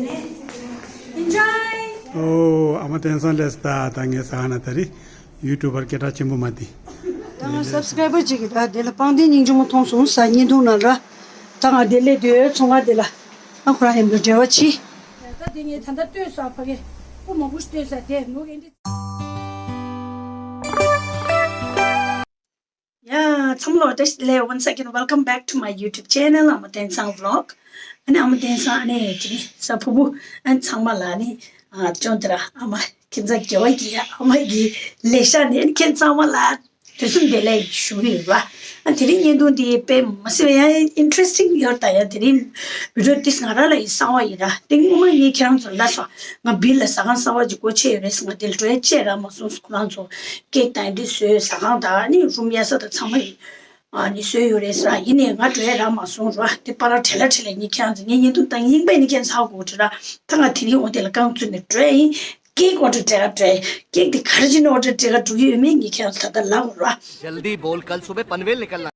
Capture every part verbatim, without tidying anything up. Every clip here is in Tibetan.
Enjoy. ཨོ། ཨ་མ་བསྟན་སང་ལེས་ད་ད་ངས་ཟ་ན་ད་རི་ཡུ་ཊུབ་པར་སྐད་གྲགས་ཆེན་པོ་མ་དེ། ད་ང་སབ་སི་ཀ་རའི་བར་ཅིག་གི་ད་དེ་ལ་པང་གདན་སྙིང་རྗེ་མོ་མཐོང་སོང་ས་བརྙན་ཐུང་ནང་ལ། ད་ང་དེ་སླེབས་དུས་ཚོང་ཁང་དེ་ལ་ཨ་ཁོ་རང་མཉམ་དུ་འབྲེལ་བ་བྱེད། ད་དེ་ངས་ད་ལྟ་ལྟོས་ས་ཕ་གི་སྐུ་མང་པོ་ཞིག་ལྟོས་ས་དེ་ནུ་གན་དེ། ཡ། ཚང་མ་ལ་བཀྲ་ཤིས་བདེ་ལེགས། Once again, welcome back to my YouTube channel, ཨ་མ་བསྟན་སང་vlog. ཨ་ནི་ཨ་མ་བསྟན་སང་ཨ་ནི་དེ་ནི་ས་ཕུ་བོ་ཨ་ནི་ཚང་མ་ལ་ཨ་ནི་ཨ་ཅོང་དེ་ར་ཨ་མ་ཁྱིམ་ཚང་རྒྱལ་བ་གི་ཨ་མ་གི་ལས་ཤག་ནས་ཨ་ནི་ཁྱེད་ཚང་མ་ལ་དུས་གསུམ་བདེ་ལེགས་ཞུ་གི་ཡོད་པ། ཨ་དེ་རིང་བརྙན་ཐུང་འདི་དཔེ་མ་སྲིད་པ་ཡང་interesting ཡོད་ད། ཡང་དེ་རིང་video འདི་ང་རང་ལ་ཡི་གསང་བ་ཡིན་ར། དེ་སྔོན་མ་ངས་ཁྱེད་རང་ཚོ་ལ་སོ་ང་བིལ་ལ་ཟ་ཁང་གསར་པ་ཅིག་སྒོ་ཕྱེ་ཡོད་རེད་ཟེར། ང་དེ་ལ་འགྲོ་ཡ་བཅས་རག་མ་སོང་ཟེར། ཁོ་རང་ཚོ་ཀེག་དང་འདི་བཟོས། ཟ་ཁང་དང་ནི་རུམ་གཡར་ས་དང་ཚང་མ་ཡིན། ཨ་ནི་བཟོས་ཡོད་རེད་ཟེར། ཡིན་ནའི་ང་འགྲོ་ཡ་རག་མ་སོང་ར། དེ་པ་ར་བྲེལ་ལ་བྲེལ་ལ་ངས་ཁྱེད་རང་ཚོ་ངའི་བརྙན་ཐུང་བཏང་ཡིན་པས་ནི་ཁྱེད་ཚོ་ཧ་གོ་འགྲོ་ར། ད་ང་དེ་རིང་འོ་དེ་ལ་རྐང་བཙུགས་ནས་འགྲོ་ཡ་ཡིན། ཀེག་ཨོ་ཌར་སྤྲད་ག་འགྲོ་ཡ་ཡིན། ཀེག་དེ་ག་རེ་བྱས་ནས་ཨོ་ཌར་སྤྲད་ག་འགྲོ་གི་ཡོད་མེད་ངས་ཁྱེད་རང་ཚོ་ད་ལྟ་ལབ་དགོས་ར། जल्दी बोल, कल सुबह पनवेल निकलना।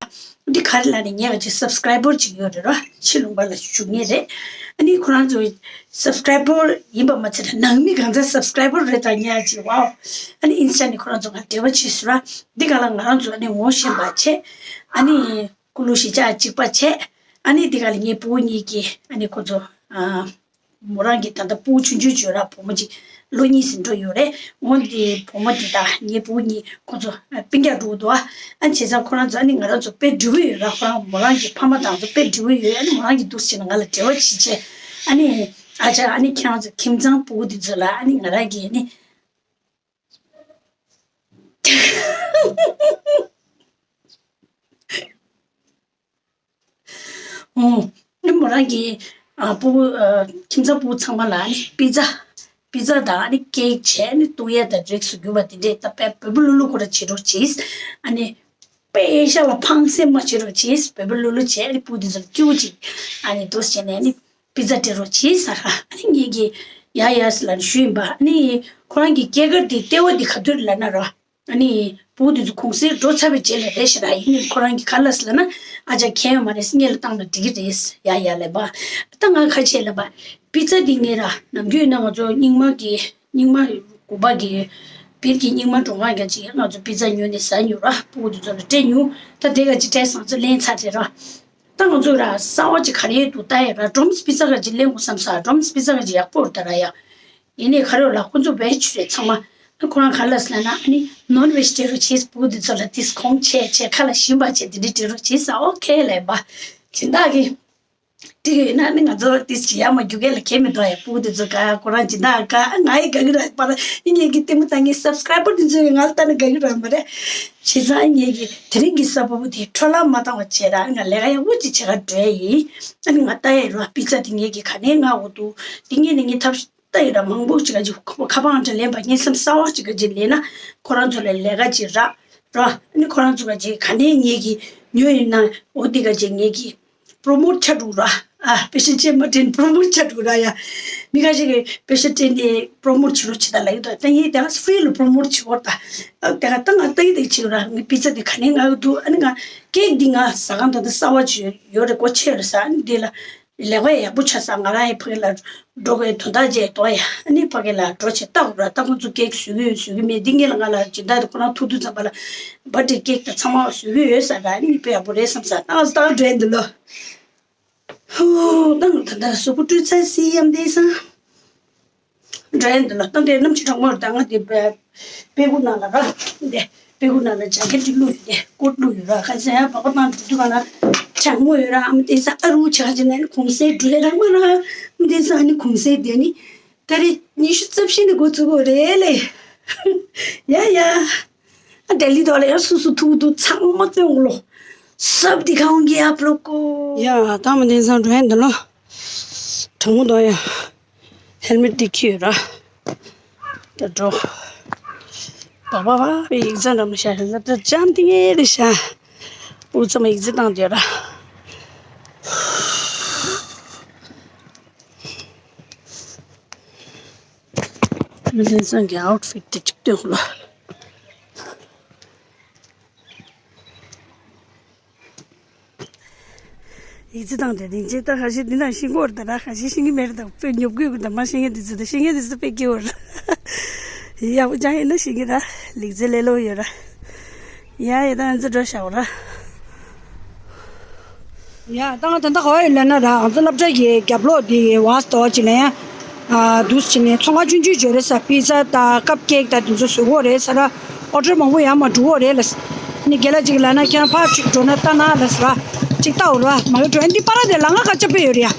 འདི་ག་རེ་ལབ་ནས་ངས་ཅིག་སབ་སི་ཀ་རའི་བར་ཅིག་ཡོད་རེད་ར། ཕྱི་ལུང་པ་ལ་བཞུགས་མཁན་རེད། ཨ་ནི་ཁོ་རང་ཚོ་སབ་སི་ཀ་རའི་བར་ཡིན་པ་མ་ཚད་ནང་མི་གང་ཚ་སབ་སི་ཀ་རའི་བར་རེད་ད་ངས་ཅིག་ཝའོ། ཨ་ནི་ཨིན་སི་ཊ་ནས་ཁོ་རང་ཚོ་ང་འབྲེལ་བ་བྱས་སོང་ར། འདི་ག་ལ་ང་རང་ཚོ་ཨ་ནི་ངོ་ཤེས་པ་བྱས། ཨ་ནི་ཀུ་ལུ་གཞིས་ཆགས་གཅིག་པ་བྱས། ཨ་ནི་འདི་ག་ལ་ངའི་བུ་གཉིས་ཀྱིས་ཨ་ནི་ཁོ་ཚོ་ཨ། མོ་རང་གི་ད་ལྟ་སྤུ་གུ་ཆུང་ཆུང་ཅིག་ཡོད་ར། བུ་མོ་གཅིག་ལོ་གཉིས་ཟིན་འགྲོ་ཡོད་རེད། འོ་འདི་བུ་མོ་འདི་དང་ངའི་བུ་གཉིས་ཁོ་ཚོ་སྤུན་ཀྱག་འགྲོ་འདུག་ཨ། ཨ་བྱས་ཙང་ཁོ་རང་ཚོ་ཨ་ནི་ང་རང་ཚོ་དཔེ་འགྲིག་པོ་ཡོད་ར། ཁོ་རང་མོ་རང་གི་ཕ་མ་དང་ཚོ་དཔེ་འགྲིག་པོ་ཡོད། ཨ་ནི་མོ་རང་གི་འདུག་སེ་བྱས་ནས་ང་ལ་འབྲེལ་བ་བྱེད་བྱས། ཨ་ནི་ཨ་ཅག་ཨ་ནི་ཁྱེད་རང་ཚོ་ཁྱིམ་ཚང་སྤུ་གུ་འདི་ཚོ་ལ་ཨ་ནི་ང་རང་གིས་ཨ་ནི། ཨོ། ཨ་ནི་མོ་རང་གི་ཨ་སྤུ་གུ་ཨ་ཁྱིམ་ཚང་སྤུ་གུ་ཚང་མ་ལ་ཨ་ནི་པི་ཛ། པི་ཛ་དང་ཨ་ནི་ཀེག་བྱས་ཨ་ནི་གཏུག་ཡས་དང་རིགས་སུ་གྱུར་པ་དེ་འདྲས་ད་དཔེ་བོད་པ་ལུག་ལུག་ཁོ་ར་བྱེད་རོགས་གྱིས། ཨ་ནི་དཔེ་ཤ་ལ་ཕངས་སེམས་མ་བྱེད་རོགས་གྱིས། བོད་པ་ལུག་ལུག་བྱས་ཨ་ནི་སྤུ་གུ་དེ་ཚོ་ལ་སྐྱིད་པོ་ཅིག་ཨ་ནི་འདུག་སེ་བྱས་ནས་ཨ་ནི་པི་ཛ་སྤྲད་རོགས་གྱིས་ཟེར་ར། ཨ་ནི་ངེད་ཀྱིས་ཡ་ཡ་ཟེར་ལབ་ནས་ཞུས་ཡིན་པ། ཨ་ནི་ཁོ་རང་གི་སྐྱེས་སྐར་དེ་ལྟེ་བ་འདི་ག་དུས་ལབ་ན་ར། ཨ་ནི་བུ་དེ་ཚོ་གུང་སེང་འགྲོ་ཚར་བའི་རྗེས་ལ་རེད་ཤག་ར། ཡིན་ནའི་ཁོ་རང་གིས་ག་ལབ་ཟེར་ལབ་ན། ཨ་ཅག་ཁྱད་ཡོད་མ་རེད། སྔོན་ལ་བཏང་ན་འགྲིག་གི་རེད། ཡ་ཡ་ལབ་པ། ད་ང་ཁ་ཆེ་ལབ་པ། པི་ཛ་འདི་ངས་ར་ནམ་རྒྱུན་ན་ང་ཚོ་རྙིང་མ་གི་རྙིང་མ་དགོན་པ་གི་བིར་གྱི་རྙིང་མ་སྒྲུབ་ཁང་ག་ཅིག་ང་ཚོ་པི་ཛ་ཉོས་ནས་ཟ་མྱོང་ར། སྤུ་གུ་དེ་ཚོ་ལ་སྤྲད་མྱོང་། ད་དེ་ག་ཅིག་སྤྲད་སོང་ཚོ་ལེན་ཚར་རེད་ར། ད་ང་ཚོ་ར་གསར་པ་ཅིག་ག་རེ་འདུག་ལྟ་ཡས་ར། ཌོམ་སི་པི་ཛ་ག་ཅིག་ལེན་དགོས་བསམ་ས། ཌོམ་སི་པི་ཛ་ག་ཅིག་ཡག་པོ་རེད་ད་ར་ཡ། ཡིན་ནའི་ག་རེ་ལ་ཁོ་ཚོ་བེ་ཇི་རེད་ཚང་མ། ཨ་ཁོ་རང་ག་ལབ་ཟེར་ན། ཨ་ནི་ནོན་བེ་ཇི་སྤྲད་རོགས་བྱེད། སྤུ་གུ་འདི་ཚོ་ལ་ཏིས་གོང་ཆེ་ཆེ་ཁ་ལ་ཞིམ་པ་བྱེད་དེ་འདྲ་སྤྲད་རོགས་བྱེད་ས། ཨོ་ཁེ་ལབ་པ། སྦྱིན་བདག་གིས་འགྲིག་ཡོད་ན་ཨ་ནི་ང་ཚོ་ཏིས་ཅི་ཡ་མ་རྒྱུག་གེ་ལ་ཁེ་མི་འདུག་ཡ། སྤུ་གུ་འདི་ཚོ་ག་ཁོ་རང་སྦྱིན་བདག་ག་ང་ཡི་ག་གི་ར་པ་ར། ཨ་ངེད་ཀྱི་ལྟད་མོ་ལྟ་མཁན་སབ་སི་ཀ་རའི་བར་འདི་ཚོ་ཡི་ང་ལ་ལྟ་ན་ག་གི་ར་མ་རེད། བྱས་ཙང་ཨ་ངེད་ཀྱི་དེ་རིང་གི་གསར་པ་པོ་དེ་འཕྲོ་བརླག་མ་བཏང་བ་བྱས་ར། ཨ་ང་ལས་ཀ་ཡག་པོ་ཅིག་བྱེད་ག་འགྲོ་ཡ་ཡིན། ཨ་ནི་ང་ལྟ་ཡ་ར་པི་ཛ་དེ་ངེད་ཀྱི་ག་ནས་མངགས་འོ་འདུག་དེ་ངེད་ནས་ངེད་ཐབས་ལྟ་ཡི་ར། མང་པོ་ཅིག་ག་ཅིག་ཁ་པར་ཨང་གྲངས་ལེན་པ། ངེད་སེམས་གསར་པ་ཅིག་ག་ཅིག་ལེན་ན་ཁོ་རང་ཚོ་ལ་ལས་ཀ་ཅིག་རག་ར། ཨ་ནི་ཁོ་རང་ཚོ་ག་ཅིག་ག་ནས་ངེད་ཀྱི་ཉོས་ཡིན་ན་འོ་འདི་ག་ཅིག་ངེད་ཀྱི་པྲོ་མོཊ་ཆགས་འགྲོ་ར། ཨ་པེ་ཤན་ཅན་མ་དྲན་པྲོ་མོཊ་ཆགས་འགྲོ་ར་ཡ། མི་ཁ་ཤས་ཀྱིས་པེ་ཤན་ཅན་དེ་པྲོ་མོཊ་བྱེད་རོགས་བྱེད་ད་ལབ་ཡོད་ད། ད་ངས་དེ་ཧ་ཧྥི་རི་ལ་པྲོ་མོཊ་བྱེད་འོ་ད། ཨ་དེ་ག་ད་ང་ལྟ་ཡི་དེ་བྱེད་ར། ངའི་པི་ཛ་དེ་ག་ནས་མངགས་འདུག་ཨ་ནི་ང་ཀེག་འདི་ང་ཟ་ཁང་ད་ལྟ་གསར་པ་ཅིག་ཡོད་རེད། སྒོ་ཕྱེ་རེད་ཟེར། ཨ་ནི་འདི་ལ་ལས་ཀ་ཡག་པོ་ཆགས་ས། ང་རང་ཡི་ཕ་གི་ལ་འགྲོ་དགོས་དོན་དག་བརྗེད་འདུག་ཡ། ཨ་ནི་ཕ་གི་ལ་འགྲོ་བྱས་ལྟ་དགོས་ར། ད་ཁོང་ཚོ་ཀེག་བཟོ་གི་ཡོད་བཟོ་གི་མེད་འདི་ངེད་ལ་ང་ལ་སྦྱིན་བདག་དེ་ཁོ་རང་ཐུག་དུས་ཙམ་པ་ལ་བར་ཌེ་ཀེག་དང་ཚང་མ་བཟོ་གི་ཡོད་ས་ར། ཨ་ནི་དཔེ་ཡག་པོ་རེད་བསམ་ས། ད་ང་ཚོ་ད་འགྲོ་ཡ་འདི་ལོ། ཧུ། ད་ང་ད་ལྟ་གཟུགས་པོ་བཀྲུས་ཚར་སི་ཡམ་དེ་སང་འགྲོ་ཡ་འདི་ལ་ད་འདི་གནམ་གཤིས་གྲང་མོ་རེད། ད་ང་འདི་པེ་པེ་ཀུ་ནང་ལ་ར། འདི་པེ་ཀུ་ནང་ལ་ཇ་ཀེ་ཊི་བླུགས་ཡོད། འདི་ཀོ་ཊི་བླུགས་ཡོད་ར། ཁ་སང་ཡང་བག་པ་བཏང་འགྲོ་དུས་ག་ན་གྲང་མོ་ཡོད་ར། ཨ་མ་དེ་སང་ཨ་རུ་ཆ་ཅི་ན་གུང་སེང་འགྲོ་ཡ་རང་མ་ར། ཨ་མ་དེ་སང་ཨ་ནི་གུང་སེང་དེ་ནི་ཏ་རིག་ཉི་ཤུ་རྩ་བཞི་ནས་འགོ་བཙུགས་དགོས་རེད་ལེ། ཡ་ཡ། ཨ་ལྡི་ལི་དོ་ལ་ཡང་སུ་སུ་ཐུག་འདུག་ཚང་མ་བཙོན་གོ་ལོ། སབ་དི་ཁང་གི་ཨབ་ལོ་ཀོ། ཡ་ད་མ་དེང་སང་འགྲོ་ཡ་འདི་ལོ། གྲང་མོ་དོ་ཡ། ཧེལ་མེ་ཊི་འདི་འཁྱེར་ཡོད་ར། ད་འགྲོ། པ་པ་པ་པའི་ཡིག་ཚང་འགྲམ་ལ་ཤ་ལ་ད་ཅམ་ཏི་ངེ་རེ་ཤ། འུ་ཚང་མ་ཡིག་ཚང་བཏང་བསྡད་ར། མི་ལྷན་ཚང་གི་ཨའུ་ཊི་ཕིཊ་དེ་གཅིག་སྟོན་ལ། ཙི་དང་དེ་དེང་ཅི་ད་ཁ་ཤས་འདི་ན་ཤིང་སྐོར་ད་ར་ཁ་ཤས་ཤིང་གི་མེར་དང་དཔེ་ཉོབ་གུས་གུ་ད་མ་ཤིང་གི་འདི་ཙི་ད་ཤིང་གི་འདི་ཙི་དཔེ་སྐྱེ་བར་ཡག་པོ་ཅང་ཡིན་ན་ཤིང་གི་ར་ལིག་ཙི་ལེ་ལོ་ཡོད་ར། ཡ་ཡ་ད་ང་ཚོ་འགྲོ་ཤག་ར། ཡ་ད་ང་ད་ད་ག་བ་ཡོད་ལ་ན་ར་ང་ཚོ་སློབ་གྲྭ་གི་རྒྱབ་ལོགས་དེ་བ་སྟོ་ཅི་ལ་ཡ། དུས་ཕྱིན་ནས་ཚོང་ཁང་ཆུང་ཆུང་བརྗོད་རེད་ས། པི་ཛ་དང་ཀབ་ཀེག་དང་དེ་ཚོ་བཟོ་གི་ཡོད་རེད་ས་ར། ཨོ་ཌར་མང་པོ་ཡང་མ་འགྲོ་གི་ཡོད་རེད་ལ། ནི་རྒན་ལགས་ཅིག་ལབ་ན་ཁྱེད་རང་ཕར་ཅིག་འགྲོ་ན་ལྟ་ན་ལ་ས་ར། ཅིག་ལྟ་འོ་ར་མ་གི་འགྲོ་ཡ་འདི་པ་ར་དེ་ལ་ང་ཁ་ཆེ་པོ་ཡོད་རེད་ཡ།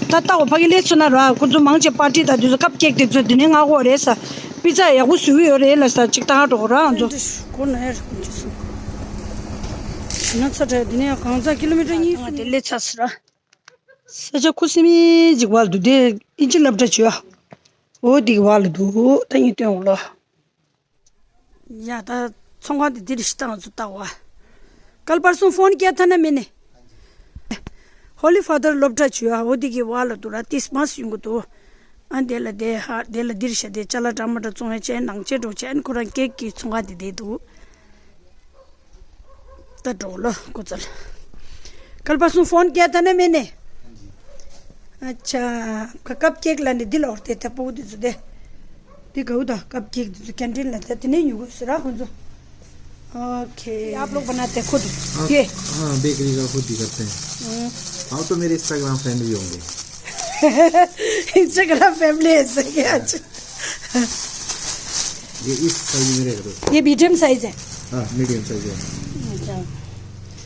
ད་ལྟ་འོ་ཕ་གི་ལས་ཚོ་ན་ར་ཁོ་ཚོ་མང་ཆེ་པར་ཊི་དང་དེ་ཚོ་ཀབ་ཀེག་དེ་ཚོ་དེ་ནས་མངགས་གི་ཡོད་རེད་ས། པི་ཛ་ཡག་པོ་བཟོ་གི་ཡོད་རེད་ལ་ས། ཅིག་ལྟ་འགྲོ་གི་ར་ང་ཚོ། ཁོ་ན་ཡར་ཁོ་ཅི་སོང་། ན་ཚ་དྲ་དེ་ནས་གང་ཚ་ཀི་ལོ་མི་ཊར་གཉིས་སོང་། དེ་ལས་ཚ་སི་ར། ས་ཆ་ཁུ་སིམ་མེ་ཅིག་བར་དུ་དེ་ཨིན་ཇི་སློབ་གྲྭ་བྱོས་ཨ། འོ་དེ་གི་བར་ལ་འདུག་ད་ངས་སྟོན་འོང་ལོ། ཡ་ད་ཚོང་ཁང་དེ་འདིར་ཤི་སྟངས་ཚུ་ལྟ་བ། कल परसों फ़ोन किया था ना मैंने। होली फादर སློབ་གྲྭ་བྱོས་ཨ། འོ་དེ་གི་བར་ལ་འདུག་ར་ཏིས་མ་སུ་ཡོང་གི་འདུག་ཨ་འདི་ལ་དེ་ཧ་དེ་ལ་འདིར་ཤ་དེ་ཅ་ལག་འདྲ་མ་འདྲ་བཙོང་བའི་ཆེད་ནང་ཆེད་འགྲོ་ཆེད་ཁོ་རང་ཀེག་གི་ཚོང་ཁང་དེ་དེ་འདུག་ད་འགྲོ་ལོ་ཁོ་ཚོ་ལ། कल परसों फ़ोन किया था ना मैंने। अच्छा। ཁ་ཀབ་ཀེག་ལ་ནི་འདི་ལ་འོར་དེ་ད་པོ་དེ་ཚོ་དེ། འདི་གའུ་ད་ཀབ་ཀེག་དེ་ཚོ་ཀེན་ཊིན་ལ་ད་དེ་ནས་ཉོ་དགོས་ཟེར་ར་ཁོ་ཚོ། ओके। आप लोग बनाते हैं खुद? हाँ, ये? हाँ, बेकरी का खुद ही करते हैं। हम्म। आओ तो मेरे Instagram फ्रेंड भी होंगे। इंस्टाग्राम फैमिली है सही है। अच्छा। ये इस साइज में रहेगा दोस्तों। ये मीडियम साइज है। हाँ, मीडियम साइज है। अच्छा।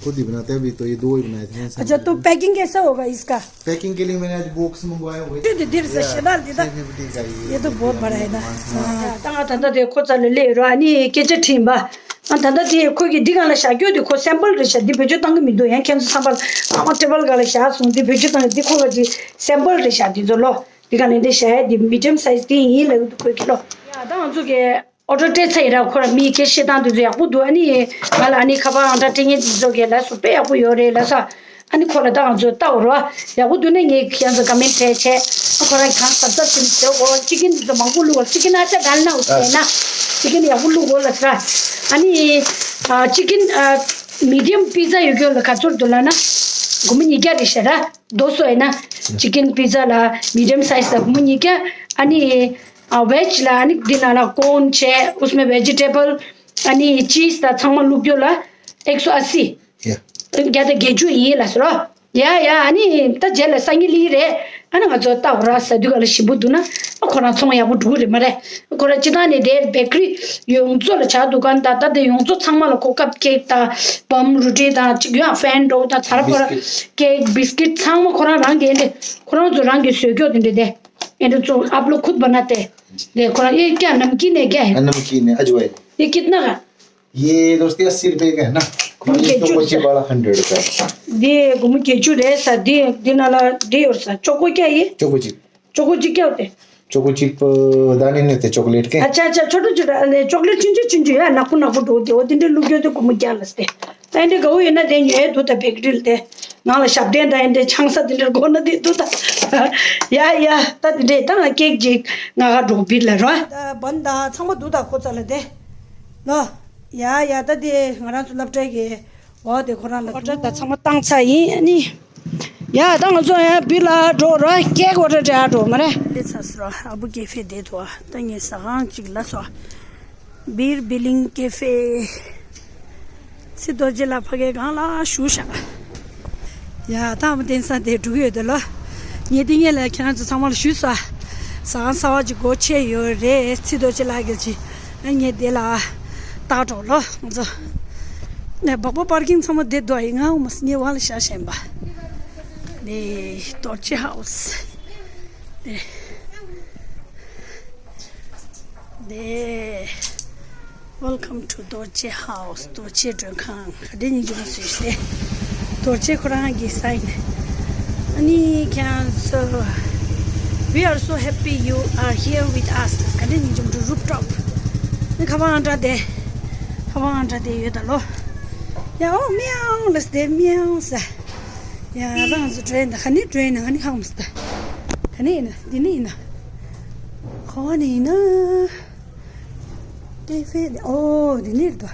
खुद ही बनाते हैं, अभी तो ये दो ही बनाए थे। अच्छा, तो पैकिंग कैसा होगा इसका? पैकिंग के लिए मैंने आज बॉक्स मंगवाया हुआ है। ये तो दिल से या, शेदार दीदा। ये भी ठीक है, ये ये तो बहुत बड़ा है ना। हाँ। ད་ང་ད་ལྟ་དེ་ཁོ་རྩ་ལ་སླེབས་རོགས་ཨ་ནི་སྐད་ཆ་དྲིས་པ། ཨ་ད་ལྟ་དེ་ཁོ་གི་འདི་སྒང་ལ་བཞག་རྒྱུ་དེ་ཁོ་སེམ་པལ་རེད་བཞག་འདི་བེད་སྤྱོད་བཏང་གི་མི་འདུག་ཡང་ཁྱེད་ཚོ་བསམ་པ་ལ་ཨ་མ་ཊེ་བལ་སྒང་ལ་བཞག་སོང་འདི་བེད་སྤྱོད་བཏང་གི་འདི་ཁོ་ག་ཅིག་སེམ་པལ་རེད་བཞག་འདི་ཚོ་ལོ། འདི་ག་ནས་འདི་བཞག་ཡ་འདི་མི་ཌི་ཡམ་སའི་ཛི་འདི་ཡིན་ལབ་འདུག་ཁོས་ཀྱི་ལོ། ཡ་ད་ང་ཚོ་གི་ཨོ་ཌར་སྤྲད་ཚར་ཡིན་ར། ཁོ་ར་མིའི་སྐད་བཤད་སྟངས་དེ་ཚོ་ཡག་པོ་འདུག་ཨ་ནི་ང་ལ་ཨ་ནི་ཁ་པར་ཨང་གྲངས་སྤྲད་མཁན་དེ་ཚོ་གི་ལ་སུ་དཔེ་ཡག་པོ་ཡོད་རེད་ལ་ས། ཨ་ནི་ཁོ་ལ་ད་ང་ཚོ་ལྟ་འོ་ར་ཡག་པོ་འདུག་ན་ངས་ཁྱེད་ཚོ་ཀ་མེན་ཊི་བྲིས་བྱས། ཨ་ཁོ་རང་གང་གཟབ་གཟབ་བྱེད་མི་བྱེད་འོ་ཅི་ཀིན་དེ་ཚོ་མང་པོ་བླུགས་འོ། ཅི་ཀིན་ཨ་ཅག་ག་ལ་ན་འོ་བྱས་ན་ཅི་ཀིན་ཡག་པོ་བླུགས་འོ་ལ་ས། ཨ་ནི་ཨ་ཅི་ཀིན་ཨ་མི་ཌི་ཡམ་པི་ཛ་ཡོད་རྒྱུ་ལ་ག་ཚོད་འདུག་ལ་ན་སྒོར་མོ་ཉིས་བརྒྱ་རེད་ཤག་ར། दो सौ है ना। चिकन पिज़्ज़ा ལ་མི་ཌི་ཡམ་སའི་ཛི་ལ་སྒོར་མོ་ཉིས་བརྒྱ། ཨ་ནི་ཨ་ཝེཇ་ལ་ཨ་ནི་འདི་ནང་ལ་ཀོན་བྱས་उसमें वेजिटेबल ཨ་ནི་ཅིས་དང་ཚང་མ་བླུགས་རྒྱུ་ལ་ཨེག་སོ་ཨ་སི། ཡ། བརྒྱ་དང་བརྒྱད་ཅུ་ཡིན་ལ་ཟེར་རོ། ཡ་ཡ་ཨ་ནི་ད་རྗེས་ལ་སང་ཉིན་ལི་རེད། ཨ་ནི་ང་ཚོ་ལྟ་འོ་ར་ཟ་དུས་ག་ལ་ཞིམ་པོ་འདུག་ན་ཨ་ཁོ་རང་ཚོང་ཡག་པོ་འགྲོ་གི་རེད་མ་རེད། ཁོ་རང་སྤྱི་བཏང་ནས་དེ་བེ་ཀ་རི་ཡོངས་རྫོགས་ལ་ཇ་དུ་ཀན་ད་ད་དེ་ཡོངས་རྫོགས་ཚང་མ་ལ་ཁོ་ཀབ་ཀེག་དང་བམ་རུ་ཊི་དང་ཅིག་ཡང་ཧྥན་ཌོ་དང་ཚ་ར་ཕ་ར་ཀེག་བིས་ཀིཊ་ཚང་མ་ཁོ་རང་རང་གི་ཨེ་འདྲ་ཁོ་རང་ཚོ་རང་གི་བཟོས་སྐྱོ་དེ་འདྲ་དེ་ཨེ་འདྲ་ཚོ་आप लोग खुद बनाते हैं। दे थोड़ा ये क्या नमकीन है क्या है? नमकीन है, अजवाइन। ये कितना का? ये दोस्ती अस्सी रुपए का है ना। और ये चोको चिप वाला हंड्रेड का है। दे गुम के चू रे सा दे दे नाला दे और सा चोको क्या ये? Choco chip. चोको चिप क्या होते हैं? चोको चिप, अ, दाने नहीं होते चॉकलेट के। अच्छा अच्छा, छोटे छोटे चॉकलेट चिंचू चिंचू यार नाकू नाकू दो दे वो दिन लुक जो तो गुम क्या लसते। एंडे गऊ ये ना दे ये दो ता बेकरी ते। नाला शब्द एंडे छांगसा दिन गो ना दे दो ता। या या ता दे ता केक जी ना का दो बिल रो। बंदा छंगो दो ता को चले दे। ལོ། ཡ་ཡ་ད་དེ་ང་རང་ཚོ་སློབ་གྲྭའི་གི་འོ་དེ་ཁོ་རང་ལ་ཨོ་ཌར་ད་ཚང་མ་བཏང་ཚར་ཡིན་ཨ་ནི། ཡ་ད་ང་ཚོ་ཡ་བི་ལ་འགྲོ་ར་ཀེག་ཨོ་ཌར་འདྲ་འགྲོ་མ་རེད། ལས་ཚ་སི་ར་ཨ་བུ་ཀེ་ཧྥེ་བསྡད་འདུག་ད་ངས་ཟ་ཁང་ཅིག་ལ་སོ། བིར་བི་ལིང་ཀེ་ཧྥེ། ཚེ་རྡོ་རྗེ་ལགས་ཕ་གའི་སྒང་ལ་བཞུགས་ཤག་ཡ་ད་ཨ་མ་བསྟན་ས་དེ་འགྲོ་གི་ཡོད་དེ་ལོ། ངས་དེ་ངས་ལ་ཁྱེད་རང་ཚོ་ཚང་མ་ལ་ཞུས་སོ། ཟ་ཁང་གསར་བ་ཅིག་སྒོ་ཕྱེ་ཡོད་རེད། ཚེ་རྡོ་རྗེ་ལགས་ཀྱི་ཅིག་ཨ་ངས་དེ་ལ་བཏགས་འགྲོ་ལོ་ང་ཚོ། ནས་སྦག་སྦག་པར་ཀིང་ཚང་མ་དེ་འདུག་ཨ་ཡིན་ང་འོ་མ་སི་ངས་བ་ལ་བཞག་བཞིན་པ། ནས་རྡོ་རྗེ་ཧའུ་སི། ནས། ནས། Welcome to Dorje House. རྡོ་རྗེ་མགྲོན་ཁང་ག་འདྲ་ཡིན་རྒྱུ་མ་སུས་ཏེ། རྡོ་རྗེ་ཁོ་རང་གི་སའིན། ཨ་ནི་ཁྱེད་ཚོ། We are so happy you are here with us. ག་འདྲ་ཡིན་རྒྱུ་མ་རུབ་ཊོབ། ནི་ཁ་པར་ཨང་གྲངས་དེ། ཁ་པར་ཨང་གྲངས་དེ་ཡོད་ད་ལོ། ཡ་ཨོ་མིའུ་ལ་སི་དེ་མིའུ་ས། ཡ་ད་ང་ཚོ་འགྲོ་ཡིན་ད་ག་ནི་འགྲོ་ཡིན་ན་ག་ནི་ཧང་མ་སི་ད། ག་ནི་ཡིན་ན་འདི་ནི་ཡིན་ན། ཁོ་ནི་ཡིན་ན། ཀེ་ཧྥེ་ཨོ་འདི་ནི་རེད་དོ།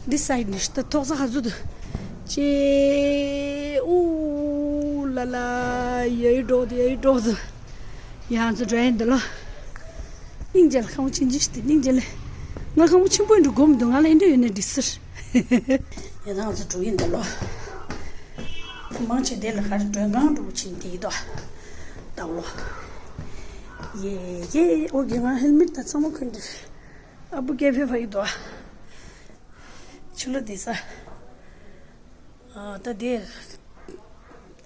འདི་སའིཌ་ནས་ད་ཐོག་ས་ཧ་ཟུ་དུ། ཅེ་ཨུ། ལ་ལ། ཡ་ཡི་འགྲོ་དུ། ཡ་ཡི་འགྲོ་དུ། ཡང་ཚོ་འགྲོ་ཡིན་འདི་ལ། སྙིང་རྗེ་ལ། ཁང་བ་ཆེན་ཆེ་ཞིག་དེ་སྙིང་རྗེ་ལ། ང་ཁང་བ་ཆེན་པོ་འགྲོ་དགོས་མི་འདུག་ང་ལ་ཨེ་འདྲ་ཡོད་ན་འགྲིག་ཟེར། ཡ་ད་ང་ཚོ་འགྲོ་ཡིན་འདི་ལ། མང་ཆེ་དེ་ལ་ག་རེ་མགྲོན་ཁང་འགྲོ་ཆེན་དེ་ཡི་དོ། ལྟ་བ་ལོ། ཡེ་ཡེ། ཨོ་གི་ང་ཧེལ་མེད་ད་ཚང་མ་གོན་འདིར། ཨ་བུ་ཀེ་ཧྥེ་ཕ་ཡི་དོ། ཆུ་ལོ་དེ་ས། ཨ་ད་དེ།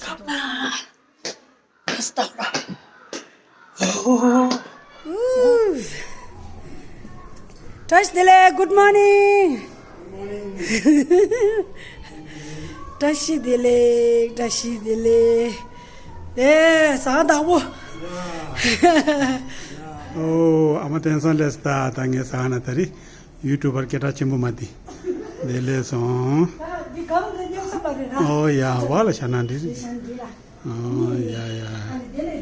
ཁ་པ། ཨུ། བཀྲ་ཤིས་བདེ་ལེགས། Good morning. བཀྲ་ཤིས་བདེ་ལེགས། བཀྲ་ཤིས་བདེ་ལེགས། ཨེ་ཟ་ཁང་བདག་པོ། ཨོ་ཨ་མ་བསྟན་སོང་ལེས། ད་ད་ངས་ཟ་ཁང་ན་ད་རི་ཡུ་ཊུབ་པར་སྐད་གྲགས་ཆེན་པོ་མ་དེ་བདེ་ལེགས་སོང་། ཨོ་ཡ་བ་ལ་ཤ་ན་འདི་རི། ཨོ་ཡ་ཡ།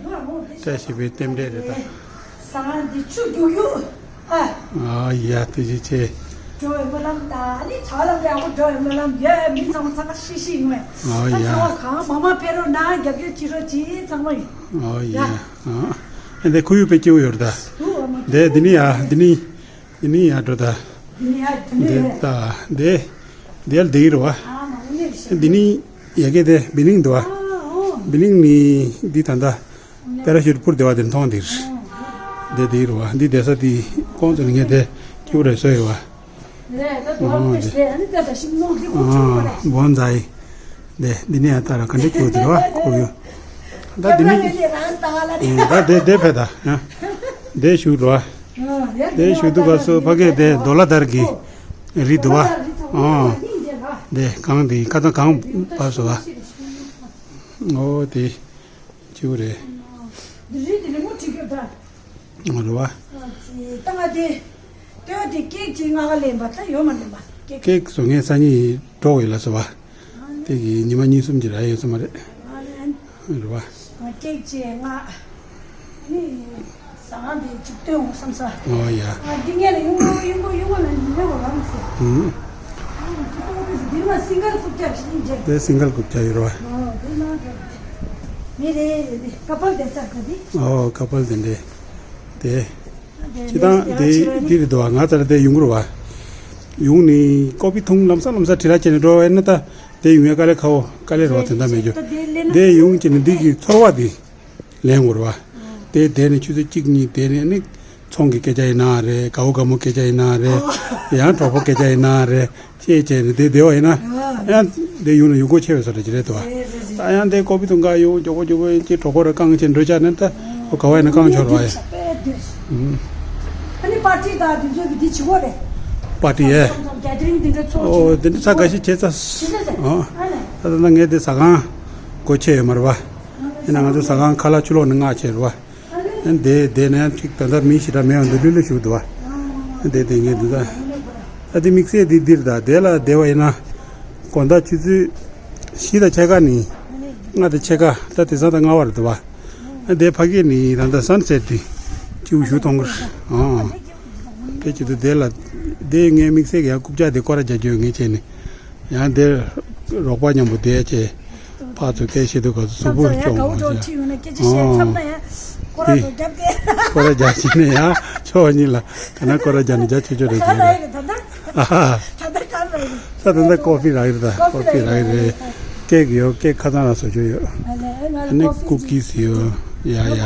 བཀྲ་ཤིས་པའི་རྟེན་འབྲེལ་རེད་ད། ཟ་ཁང་འདི་ཆུ་རྒྱུག་རྒྱུག་ཨ། ཨོ་ཡ་ཐུགས་རྗེ་ཆེ། འགྲོ་བའི་སྨོན་ལམ་ད་ཨ་ནི་བྱ་ལམ་རེ་ཨ་ཁུ་འགྲོ་བའི་སྨོན་ལམ་ཡོད། མི་ཚང་མ་ཚང་ཁ་ཤི་ཤི་ཡོང་བས། ཨོ་ད་ཡ། ཚང་མ་གང་མང་མང་ཕེབས་རོགས་གནང་། རྒྱབ་སྐྱོར་བྱེད་རོགས་གྱིས་ཚང་མ་ཡིན། ཨོ་ཡ། ཡ། ཨ་འདི་ཁུ་ཡུ་པའི་སྐྱེ་བོ་ཡོད་རེད་ད། འདི་འདི་ནི་ཡ་འདི་ནི། འདི་ནི་ཡ་འགྲོ་ད། འདི་ད་འདི། འདི་ཡ་འདི་རུ་བ། འདི་ནི་ཡ་གི་དེ་བི་ལིང་འདུག་བ། བི་ལིང་ནི་འདི་ད་ད། པེ་ར་ཤུད་འཕུར་བདེ་བ་དེ་མཐོང་དེར། འདི་འདི་རུ་བ། འདི་བསྡད་ས་དེ་ཁོང་ཚོ་ནི་ངས་དེ་སྐྱུག་རེ་བཟོས་ཡོད་བ། འོ་འདི་ནས་ཡང་ད་ར་ག་འདྲ་སྐྱུག་དེ་ར་བ་ཁོ་གི། ད་འདི་ནི་ད་དེ་དེ་ཕེ་ད་ཡང་དེ་ཞུ་རོ། དེ་ཞུ་དུ་ག་སོ་ཕ་གི་དེ་དོ་ལ་དར་གི་རི་དུ་བ། འོ་དེ་གང་དེ་ཁ་ཚང་གང་བབས་སོ་བ། འོ་དེ་སྐྱུག་རེད། འདི་རི་དེ་ལས་མོ་ཁྲིད་རྒྱུ་ད། ང་རུ་བ། ད་ང་དེ། ལྟོས་དེ་ཀེག་ཅིག་ང་ག་ལེན་པ་ད་ཡོད་མ་ལེན་པ་ཀེག། ཀེག་བཟོ་མཁན་སང་ཉིན་འགྲོ་ཡོད་ལ་སོ་བ། དེ་གི་ཉི་མ་གཉིས་གསུམ་གྱི་ར་ཡོད་ས་མ་རེད། ང་ལེན། རུ་བ། ང་ཀེག་ཅིག་ང་། ནི། ཟ་ཁང་དེ་ཅིག་སྟོན་འོང་བསམ་ས། ཨོ་ཡ། ང་འདི་ངས་ལ་ཡོང་གོ་ཡོང་གོ་ཡོང་གོ་ལ་ཉི་མ་གོ་རང་ཟེར། ཧུམ། འདི་ང་སིང་གལ་རྐུབ་བཀྱག་ཞིག་ཡིན་ཅེ། དེ་སིང་གལ་རྐུབ་བཀྱག་ཡོད་ར་བ། ཨོ་དེ་ན་མི་རེ་རེ་རེ་ཀ་པལ་དེ་ས་ག་དེ། ཨོ་ཀ་པལ་དེ་འདྲེ། དེ། ཅི་དང་དེ་འདི་རེད་དོ། ང་ཚར་དེ་ཡོང་གི་རུ་བ། ཡོང་ནི་ཀོ་པི་འཐུང་ལམ་སང་ལམ་སང་ཁྲི་ར་ཅན་འགྲོ་བས་ན་ད་དེ་ཡོང་ཡ་དཀའ་ལས་ཁ་བོ་དཀའ་ལས་རོ་དེ་འདྲ་མེད་རྒྱུ། དེ་ཡོང་ཅི་ནི་འདི་གི་ཚོར་བ་དེ་ལེན་དགོས་རུ་བ། དེ་དེ་ནི་ཆུ་ཚོད་གཅིག་གཉིས་དེ་ནི་ནི་ཚོང་གི་སྐད་ཆ་ཡིན་ན་རེད། དགའ་བོ་དགའ་མོ་སྐད་ཆ་ཡིན་ན་རེད། ཡང་གྲོགས་པོ་སྐད་ཆ་ཡིན་ན་རེད། ཅེས་བྱས་ནས་དེ་བདེ་བ་ཡིན་ན། ཡང་དེ་ཡོང་ན་ཡོང་སྒོ་ཆེ་བའི་བཟོ་འདྲ་ཅིག་རེད་དོ། ད་ཡང་དེ་ཀོ་པི་འཐུང་ག་ཡོང་མགྱོགས་པོ་མགྱོགས་པོ་ཡིན་གྱི་གྲོགས་པོ་ར་རྐང་ཆེན་འགྲོ་ཆ་ནས་ད་ཨོ་ག་བ་ཡིན་ན་རྐང་ཆོར་བ་ཡིན། ཨ་ནི་པར་ཏི་དང་དེ་ཚོ་གི་དེ་བྱེད་དགོས་རེད། པར་ཏི་ཡེ། གེ་ཐ་རིང་དེ་འདྲ་ཚོ་ཨོ་དེ་འདྲ་ས་ག་ཞིག་བྱེད་ས། ཨོ་ད་ད་ངས་དེ་ཟ་ཁང་སྒོ་ཕྱེ་ཡོད་མ་རེད་བ། ཡིན་ན་ང་ཚོ་ཟ་ཁང་ཁ་ལག་ཆུ་ལོག་ནས་མངགས་བྱས་རེད་བ། ཨ་ནི་དེ་དེ་ནས་ཅིག་ད་ལྟ་མི་ཞེ་དྲག་མེད་པ་འདུག་ལྷོད་ལྷོད་བཞུགས་འདུག་བ། དེ་དེ་ངས་འདུག་ད། ད་དེ་དམིགས་བསལ་དེ་འདིར་ད་དེ་ལ་བསྡད་པ་ཡིན་ན། དགོང་དག་ཆུ་ཚོད་བཞི་དང་ཕྱེད་ཀ་ནས་ལྔ་དང་ཕྱེད་ཀ་ད་དེང་སང་ད་ལྔ་པ་རེད་འདུག་བ། དེ་ཕ་གི་ནས་ད་ལྟ་སན་སེ་ཊི་དེ་སྐྱིད་པོ་ཞིག་མཐོང་གི་རེད། ཨང་། དེ་བྱེད་དུས་དེ་ལ་དེ་ངས་དམིགས་བསལ་གྱི་ཡང་རྐུབ་བཀྱག་དེ་སྐོར་ར་རྒྱག་རྒྱུ་ངས་བྱས་ནས། ཡང་དེར་རོགས་པ་མཉམ་པོ་བསྡད་བྱས། ཕར་ཚུར་སྐད་བཤད་དུས་ག་ཚོད་གཟུགས་པོ་སྐྱོ་མོ་ཞིག་ཨང་། དེ་སྐོར་ར་རྒྱག་བྱས་ནས་ཡང་ཕྱོགས་གཉིས་ལ་ག་ན་སྐོར་ར་རྒྱག་ནས་རྒྱག་ཆོག་ཆོག་རེད་ཟེར་རེད། ཨ་ཧ། ད་ད་ཀོ་ཕི་རག་རེད་ད། ཀོ་ཕི་རག་རེད། ཀེག་ཡོད། ཀེག་ཁ་ཚང་ལ་བཟོ་རྒྱུ་ཡོད། ཨ་ནི་ཀུ་ཀིས་ཡོད། ཡ་ཡ།